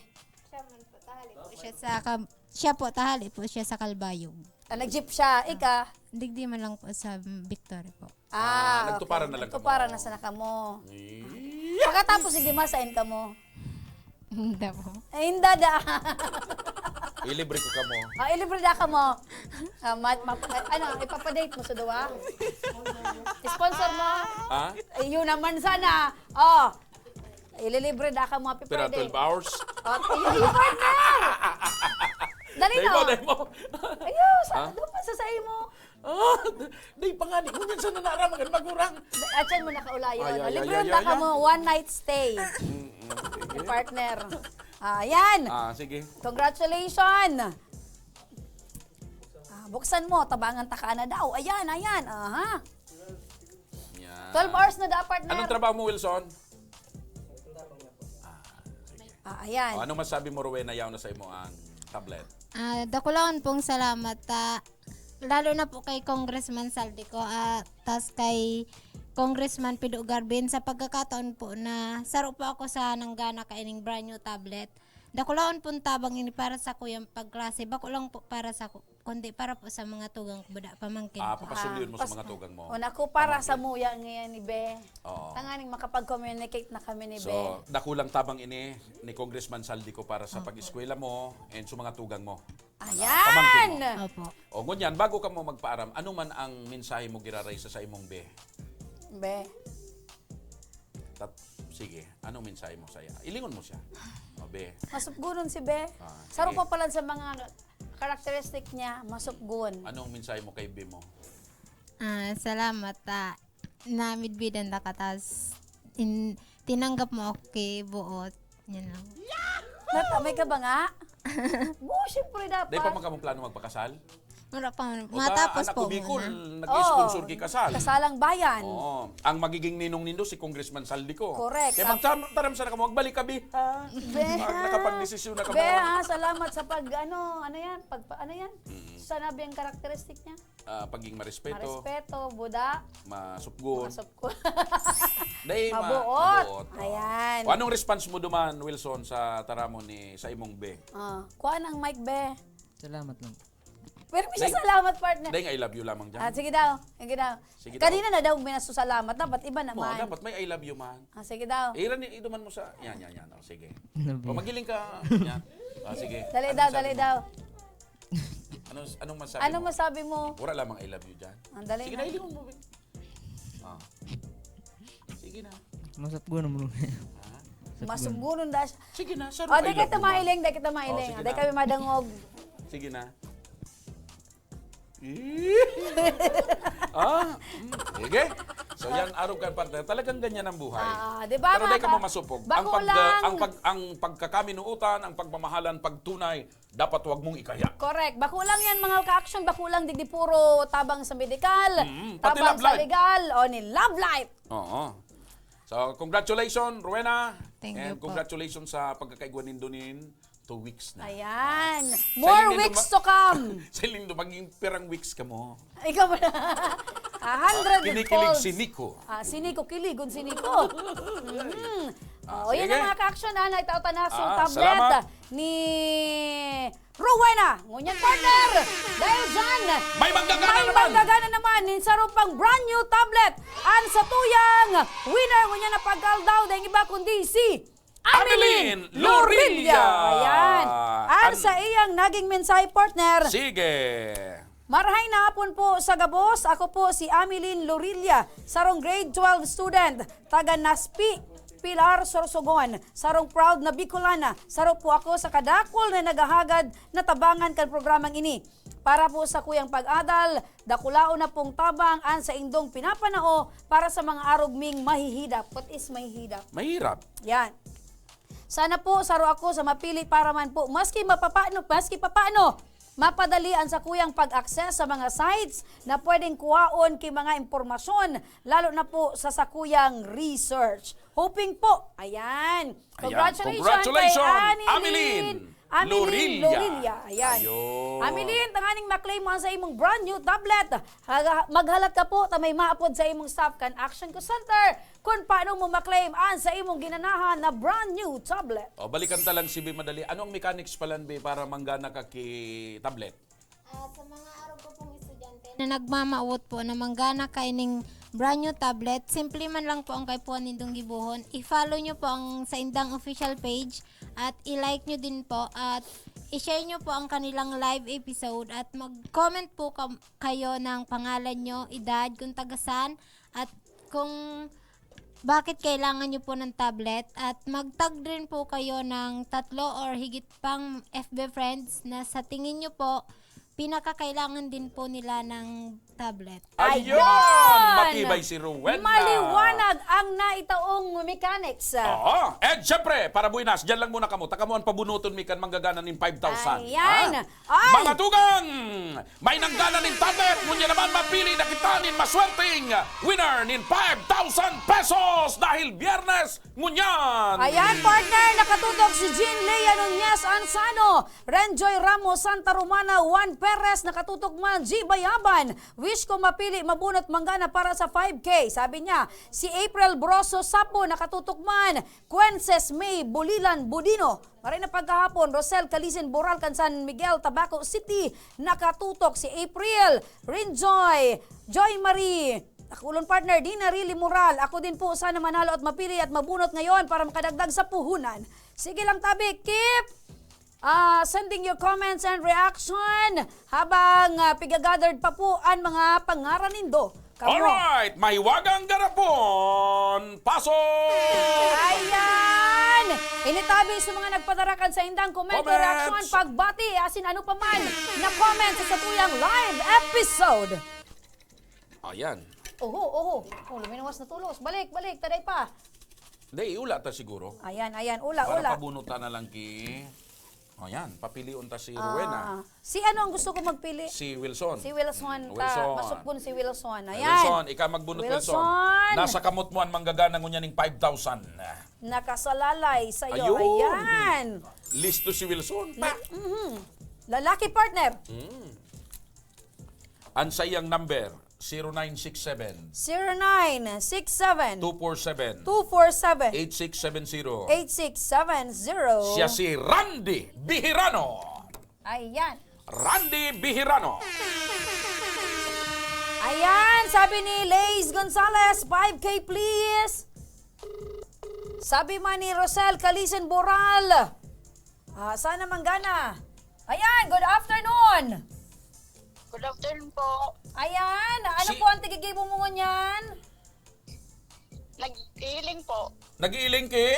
Siya man po, tahali po siya sa Cam-, siya po, tahali po siya sa Calbayog. Ah, nag-jeep siya. Ika? Digdi man lang po sa Victoria po. Ah, Ah, nagtuparan okay. na lang Nagtuparan kamo. na sana kamo. Eh. Pagkatapos, sige, masain kamo. Hindi po. Ay, hindi da. Ilibre ko kamo. Ah, ilibre da kamo. Ah, ma-, ma-, ano, ipapadate mo sa duwa? Sponsor mo? Ha? Eh, yun naman sana. Oh. Ililibre da ka mga Pero pipwede. twelve hours? Oh, yun, partner! Dali Dahil na. mo, dahil mo. Ayun, sa, Ha? doon pa sa, sa imo. Ah, day pa nga, di mo minsan na naaraman kan magurang. Atyan mo na kaulayon. Ay, ay, ay, Libre ay, na ay, ka ay. mo, one night stay. Mm, mm, sige. Partner. Ah, yan. Ah, sige. Congratulations. Ah, buksan mo, tabangan ta ka na daw. Ayan, ayan. Aha. Yan. Twelve hours na daw, partner. Anong trabaho mo, Wilson? Ah, sige. Ah, ayan. O, anong masabi mo, Rowena, yaw na sa imo ang tablet? Ah, dakulaon pong salamat, ah, lalo na po kay Congressman Zaldy Co, ah, tas kay Congressman Pido Garbin sa pagkakataon po na saro po ako sa nanggana kaining brand new tablet. Dakulaon pong tabang ini para sa kuyang pagklase, bako lang po para sa ku-, kundi para po sa mga tugang ko, buda, pamangkin Ah, ko. Papasulyon mo sa Pas-, mga tugang mo. Una ko para sa Pamangkin. muya ngayon ni Be. Oo. Tanganing makapag-communicate na kami ni Be. So, dakulang tabang ini ni Congressman Zaldy Co para sa Opo. pag-eskwela mo and sa mga tugang mo. Ayan! Pamangkin mo. Opo. O, ngunyan, bago ka mo magpaaram, ano man ang mensahe mo giraray sa, sa imong Be? Be. Tat-, sige, anong mensahe mo saya? Ilingon mo siya. O, Be. Masupgunon si Be. Ah, Saro sige. pa pala sa mga characteristic niya, masupgon. Anong mensahe mo kay Be mo? Ah, salamat, ah, na midbidan ta ka, tas in-, tinanggap mo ako kay buot. Yan lang. Natamay ka ba nga? Bo, syempre dapat. Di pa man kamo plano magpakasal? Wala pa man. O ta, Matapos anak po ko, Bicol, muna. nag-sponsor Oo. ki kasal. Kasalang bayan. Oo. Ang magiging ninong nindo si Congressman Zaldy Co. Correct. Kaya Tap- magtam-, taram sana kamo, magbalik ka, Be, ha? Be, Mag-, ha? nakapagdesisyon na kamo. Be, ha? Salamat sa pag, ano, ano yan? Pag, ano yan? Mm. Sanabi ang karakteristik niya? Ah, pagiging marespeto. Marespeto, buda. Masupgon. Masupgon. Dahil ma-, Mabuot. mabuot, oo. Ayan. O, anong response mo duman, Wilson, sa taramon ni, sa imong Be? Ah, kuha ng mic, Be. Salamat lang. Pero may Day, salamat, partner. Day, I love you lamang dyan. Ah, sige daw. Sige daw. Sige daw. Kanina na daw minasasalamat. Dapat iba Mo, naman. dapat may I love you man. Ah, sige daw. Eh, iran, iduman mo sa, yan, yan, yan. O, sige. Ano ba O, yan? magiling ka. Yan. Ah, sige. Dali Anong daw, sabi dali mo? daw. Anong, anong masabi Anong mo? masabi mo? Wala lamang I love you dyan. Ang dali Sige na. na, ilingon mo, Be. Ah. Sige na. Masapgo na mo. Ha? Masapgo na. Masapgo na daw siya. Sige na, sir. O, di kita mahiling, di kita mahiling. O, sige Di na. kami madangog. Sige na. Ah, mm, sige. So, yan, arog kan partner. Talagang ganyan ang buhay. Ah, di ba, Pero mga di ka ka-, mo masupog. Ang bako pag-, lang. ang pag-, ang pagkakaminuutan, ang pagmamahalan, pagtunay, dapat wag mong ikaya. Correct. Bako lang yan, mga ka-action. Bako lang, digdi puro tabang sa medikal, Mm, pati tabang love sa life. legal, o ni love life. Oo. So, congratulations, Rowena. Thank you And po. congratulations sa pagkakaigwa nindo nin two weeks na. Ayan. Ah, More sa Lindo weeks ma-, to come. sa Lindo, maging pirang weeks ka mo. Ikaw ba na? A hundred Kinikilig calls. si Nico. Ah, si Nico, kiligon si Nico. Mm. Ah, O, yun sige. ang mga ka-action, ha, na itaw ta na sa Ah, tablet salamat. ni Rowena. Ngunyan, partner, dahil dyan, May manggagana may naman. manggagana naman nin sarong pang brand new tablet. Ang satuyang winner, ngunyan na pag-aldaw, dahil iba kundi si Ameline Ameline Lorilla. Lorilla. Ayan. Ang An- sa iyang naging mensahe, partner. Sige. Marahay na hapon po sa gabos. Ako po si Ameline Lorilla, sarong grade twelve student, taga Naspi, Pilar, Sorsogon. Sarong proud na Bicolana. Saro po ako sa kadakul na naghahagad na tabangan kan programang ini. Para po sa kuyang pag-adal, dakulaon na pong tabang an saindong pinapanao para sa mga arog ming mahihidap. What is mahihidap? Mahirap. Yan. Sana po, saro ako sa mapili para man po, maski mapapano, maski papano, mapadali an sakuyang pag-access sa mga sites na pwedeng kuhaon ki mga impormasyon, lalo na po sa sakuyang research. Hoping po. Ayan. Ayan. Congratulations Congratulations, kay Ameline Ameline Ameline Lorilla. Lorilla. Ayan. Ayun. Ameline, tanganing maklaim mo ang sa imong brand new tablet. Haga-, maghalat ka po, ta may maapod sa imong staff kan Action Call Center kung paano mo maklaim ang sa imong ginanahan na brand new tablet. O, balikan ta lang si Bi madali. Ano ang mechanics palan, Bi, para manggana ka ki tablet? Ah, sa mga arog ko pong estudyante na nagmamawot po na manggana kaining brand new tablet, simple man lang po ang kaipuhan nindong gibohon. I-follow nyo po ang saindang official page at i-like nyo din po at i-share nyo po ang kanilang live episode at mag-comment po ka-, kayo ng pangalan nyo, edad, kung taga saan, at kung bakit kailangan nyo po ng tablet. At mag-tag rin po kayo ng tatlo or higit pang F B friends na sa tingin nyo po pinakakailangan din po nila ng tablet. Ayun! Ayun! Matibay si Rowena. Maliwanag ang naitaong mechanics. Oo. And syempre, para buenas, dyan lang muna kamo. Takamo an pabunoton mi kan manggagana nin five thousand. Ayan. Ha? Ay! Mga tugang! May nanggana nin tablet, ngunyan naman mapili na kita nin maswerteng winner nin five thousand pesos dahil Biyernes ngunyan! Ayan, partner, nakatutok si Jean Lea Nunez Ansano, Renjoy Ramos Santa Romana, Juan Perez, nakatutok man, G Bayaban, wish ko mapili, mabunot, manggana para sa five K. Sabi niya, si April Broso Sapo, nakatutok man, Quences May Bulilan Budino. Maray na pagkahapon, Rosel Calisin Boral kan San Miguel, Tabaco City, nakatutok si April, Rinjoy, Joy Marie, Akulon partner, Dina Rili Moral. Ako din po, sana manalo at mapili at mabunot ngayon para makadagdag sa puhunan. Sige lang tabi, keep ah, sending your comments and reaction habang ah, piga-gathered pa po ang mga pangaran nindo. Kamo. Alright, mahiwagang garapon, pasok! Ayan! Initabi sa mga nagpadarakan sa indang komento, Comments! reaksyon, pagbati, asin ano pa man na comments sa satuyang live episode. Ayan. Oho, oho. Oh, luminawas na tulos. Balik, balik, taday pa. Hindi, iula ta siguro. Ayan, ayan, ula, Para ula. pabunutan na lang ki... Ayan, papilion ta si Rowena. Ah, si ano ang gusto ko magpili? Si Wilson. Si Wilson Mm, ta. Wilson. Masupon si Wilson. Ayan. Wilson, ikaw magbunot, Wilson. Wilson. Nasa kamot mo ang manggagana ngunyan ning five thousand. Nakasalalay sa'yo. Ayun. Ayan. Listo si Wilson. Pa. Mhm. Lalaki partner. Mm. Ang saiyang number, zero nine six seven. Zero nine six seven. Two four seven. Two four seven. Eight six seven zero. Eight six seven zero. Siya si Randy Bihirano. Ayan. Randy Bihirano. Ayan, sabi ni Lays Gonzalez, five K please. Sabi man ni Rosel Calisen Boral, ah, sana manggana. Ayan, good afternoon. Good afternoon po. Ayan, ano Si- po ang tigigibo mo ngunyan? Nag-iiling po. Nag-iiling ki?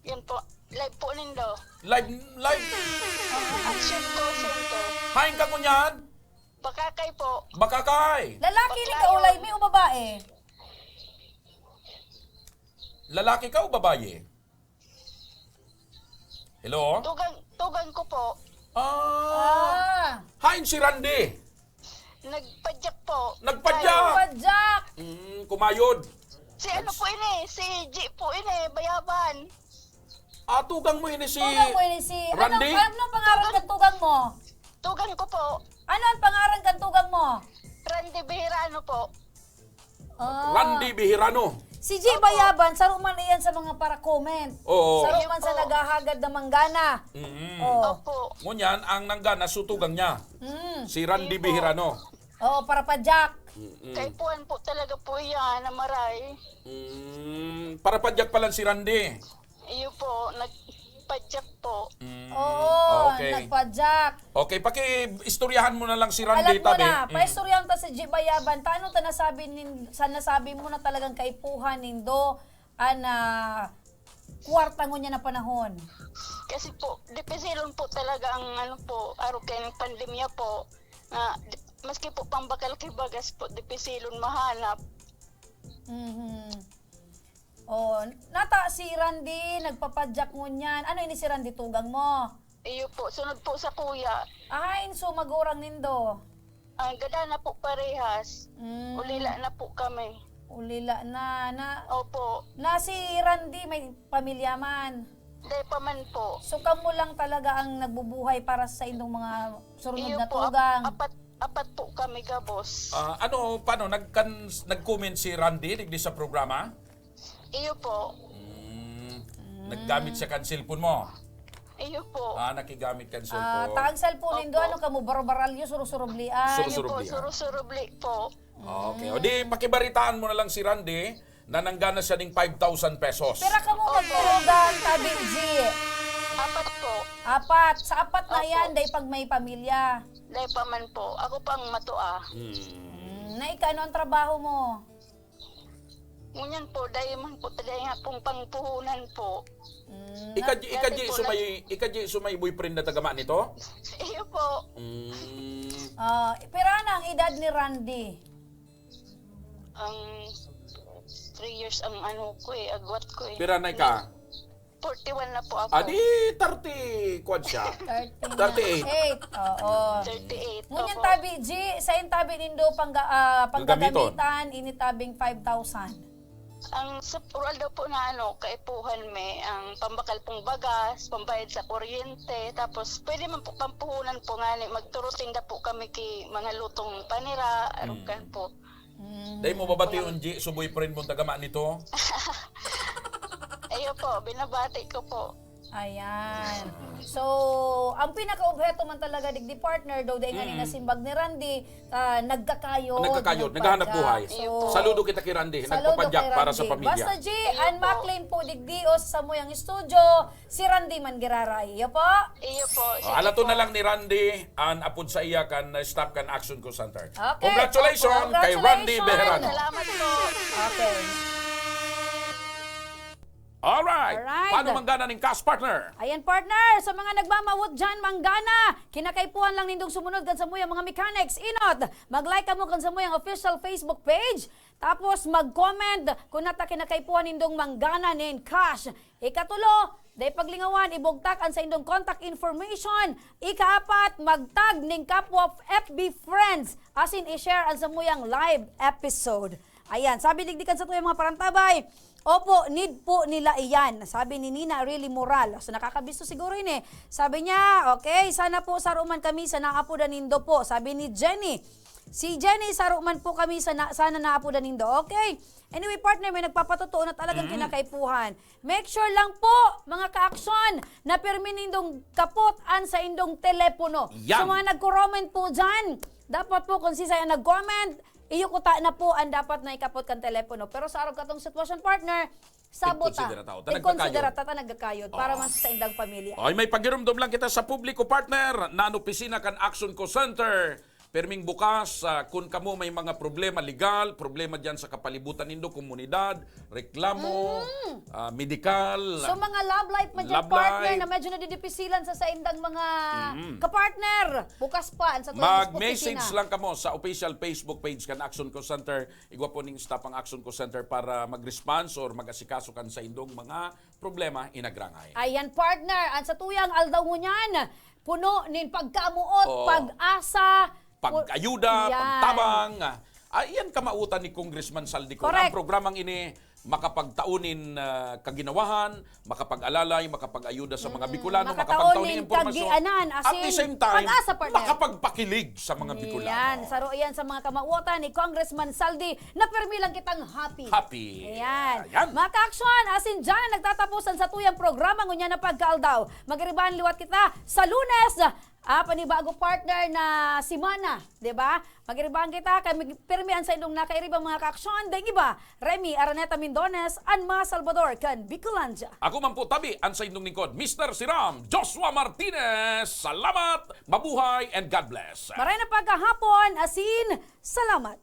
Yan po. Live po nindo. Live, live. Action po, action po. Hain ka ngunyan? Bakakay po. Bakakay. Lalaki ni Bakla yun. Kaulay, may o babae? Lalaki ka o babae? Hello? Tugang, tugang ko po. Ah. Ah. Hain si Randy? Nagpadyak po. Nagpadyak? Nagpadyak. Mm, kumayod. Si ano Nags- po ini? Si G po ini, Bayaban. Ah, tugang mo ini si Tugang mo ini si, Randy? Ano, ano pangaran Tugang. Ng tugang mo? Tugang ko po. Ano ang pangaran kan tugang mo? Randy Bihirano po. Ah. Randy Bihirano. Si G Opo. Bayaban, saro man iyan sa mga para-comment. Oo. Saro man sa Opo. Naghahagad na manggana. Mm-mm. Oo. Opo. Ngunyan, ang nanggana, sutugang niya. Mm. Si Randy Opo. Bihirano. Oo, para pa Jack. Mm-mm. Kaipuhan po talaga po iyan, na maray. Mm, para pa Jack pala si Randy. Iyo po, nagpadyak po. Mm, Oo, okay. Nagpadyak. Okay, paki-istoryahan mo na lang si Randy, Alam mo tabi. Na, Mm. paistoryahan ta si G Bayaban. Taano ta nasabi nin-, sa nasabi mo na talagang kaipuhan nindo, an, ah, kwarta ngunyan na panahon? Kasi po, dipisilon po talaga ang ano po, aro kay pandemya po. Na, di-, maski po pambakal kay bagas po, dipisilon mahanap. Mhm. Oh, nata si Randy, nagpapadyak ngunyan. Ano ini si Randy, tugang mo? Iyo po, sunod po sa kuya. Ahain, so magurang nindo? Ang gada na po parehas. Mm. Ulila na po kami. Ulila na, na Opo. Na si Randy, may pamilya man? Day pa man po. So, kamo lang talaga ang nagbubuhay para sa indong mga surunod Iyo na po, ap-, tugang? apat, apat po kami gabos. Ah, ano, paano? Nagkan-, nag-comment si Randy digdi sa programa? Iyo po. Mm. Mm. Naggamit siya kan cellphone mo? Iyo po. Ah, nakigamit kan Ah, cellphone. Ta ang cellphone nindo, Opo. Ano kamo, baro-baralyo, suro-surublian? Iyo po, Suro-surublian. suro-surubli po. Okay. O di, pakibaritaan mo na lang si Randy na nanggana siya ning five thousand pesos. Pira kamo Opo. Magturugan, tabi, G? Apat po. Apat. Sa apat na Opo. Yan, day pag may pamilya. Day pa man po. Ako pang matua. Hmm. Mm, na ika, ano ang trabaho mo? Ngunyan po, dahil man po, dahil nga pong pangpuhunan po. Mm. Ika di, ika Dati di po, sumay, ika di sumay boyfriend na tagama nito? Iyo po. Mm. Ah, pira na ang edad ni Randy? Ang three years ang ano ko eh, agwat ko eh. Pira na ka? Forty-one na po ako. Ah, di thirty, kwan siya. Thirty na. Thirty-eight. Eight, oo. Thirty-eight, Ngunyan opo. Tabi, G, sa yung tabi nindo pangga, ah, Gagamiton. Panggagamitan, ini tabing five thousand. Ang sa rural daw po na ano, kaipuhan may ang pambakal pong bagas, pambayad sa kuryente, tapos pwede man po kampuhunan po nga ni magturutinda po kami ki mga lutong panira, Mm. arukan po. Mm. Dahil mo babati Walang yung G, so boyfriend mo tagama nito? Ayun po, binabati ko po. Ayan. So, ang pinaka-obheto man talaga digdi, partner, daw dahil nga Mm. nasimbag ni Randy, ah, nagkakayod, Nagkakayod, nagpadyak. Naghahanap buhay. So, Saludo kita kay Randy, saludo nagpapadyak kay para sa Randy. Pamilya. Basta, G, Iyo an po. Maklin po digdi o sa samuyang studio, si Randy man giraray. Iyo po? Iyo po, Oh, sige alaton po. Na lang ni Randy, an apod sa iya kan, uh, staff kan Action Call Center. Okay. Congratulations kay Randy Congratulations. Beherano. Salamat po. Okay. Alright. Alright. Paano manggana ning cash, partner? Ayan, partner. Sa mga nagmamawot dyan, manggana. Kinakaipuhan lang nindong sumunod kan samuyang mga mechanics. Inot, mag-like kamo kan samuyang official Facebook page. Tapos mag-comment kung nata kinakaipuhan nindong manggana nin cash. Ikatulo, dai paglingawan, ibugtak an saindong contact information. Ikaapat, magtag ning kapwa F B friends. Asin i-share an samuyang live episode. Ayan, sabi digdi kan satuyang mga parantabay, "Opo, need po nila iyan," sabi ni Nina Really Moral. So, nakakabisto siguro ini. Sabi niya, "Okay, sana po saro man kami sa naapodan nindo po," sabi ni Jenny. Si Jenny, "Saro man po kami sa na-, sana naapodan nindo." Okay. Anyway, partner, may nagpapatotoo na talagang Mm. kinakaipuhan. Make sure lang po, mga ka-aksyon, na pirmi nindong kapot an saindong telepono. Yan. Sa mga nagko-comment po dyan, dapat po kung sisay ang nag-comment, iyo kuta na po ang dapat na ikapot kan telepono. Pero sa arog katong sitwasyon, partner, sabot ta. Igkonsidera ta, ta nagkakayod. Igkonsidera ta, ta nagkakayod para Oo. man sa saindang pamilya. Ay, may pagirumdom lang kita sa publiko, partner, na an opisina kan Action Call Center, perming bukas, ah, kun kamo may mga problema legal, problema diyan sa kapalibutan nindo, komunidad, reklamo, Mm. ah, medikal, So, mga love life man dyan, love partner, life. na medyo nadidipisilan sa saindang mga Mm. kapartner, bukas pa, ang sa Mag-message opisina. lang kamo sa official Facebook page kan Action Call Center. Igwa po ning staff ang Action Call Center para mag-response or mag-asikaso kan saindong mga problema, inagrangay. Ayan, partner, ang satuyang aldaw ngunyan, puno nin pagkamuot, Oo. pag-asa, pu-, Pag-ayuda, Yan. pagtabang. Ah, iyan kamautan ni Congressman Saldi Con. Correct. Ang programang ini, makapagtao nin, ah, kaginawahan, makapag-alalay, makapag-ayuda sa mga Mm, Bicolano, makatao makapagtao nin nin impormasyon. kagianan, At the asin, same time, pag-asa, partner. makapagpakilig sa mga Bicolano. Yan, saro iyan sa mga kamautan ni Congressman Saldi na permi lang kitang happy. Happy. Ayan. Ayan. Mga ka-aksyon, asin dyan, nagtatapos ang satuyang programa ngunyan na pagkaaldaw. Magiribahan liwat kita sa Lunes, ah, panibago partner na semana, di ba? Magiribahan kita, kay mig-, pirmi an saindong nakairibang mga ka-aksyon, daing iba, Remy Araneta Mindones, an mga Salvador kan Bicolandia. Ako man po tabi, an saindong lingkod, Mister Siram, Joshua Martinez. Salamat, mabuhay, and God bless. Maray na pagkahapon, asin, salamat.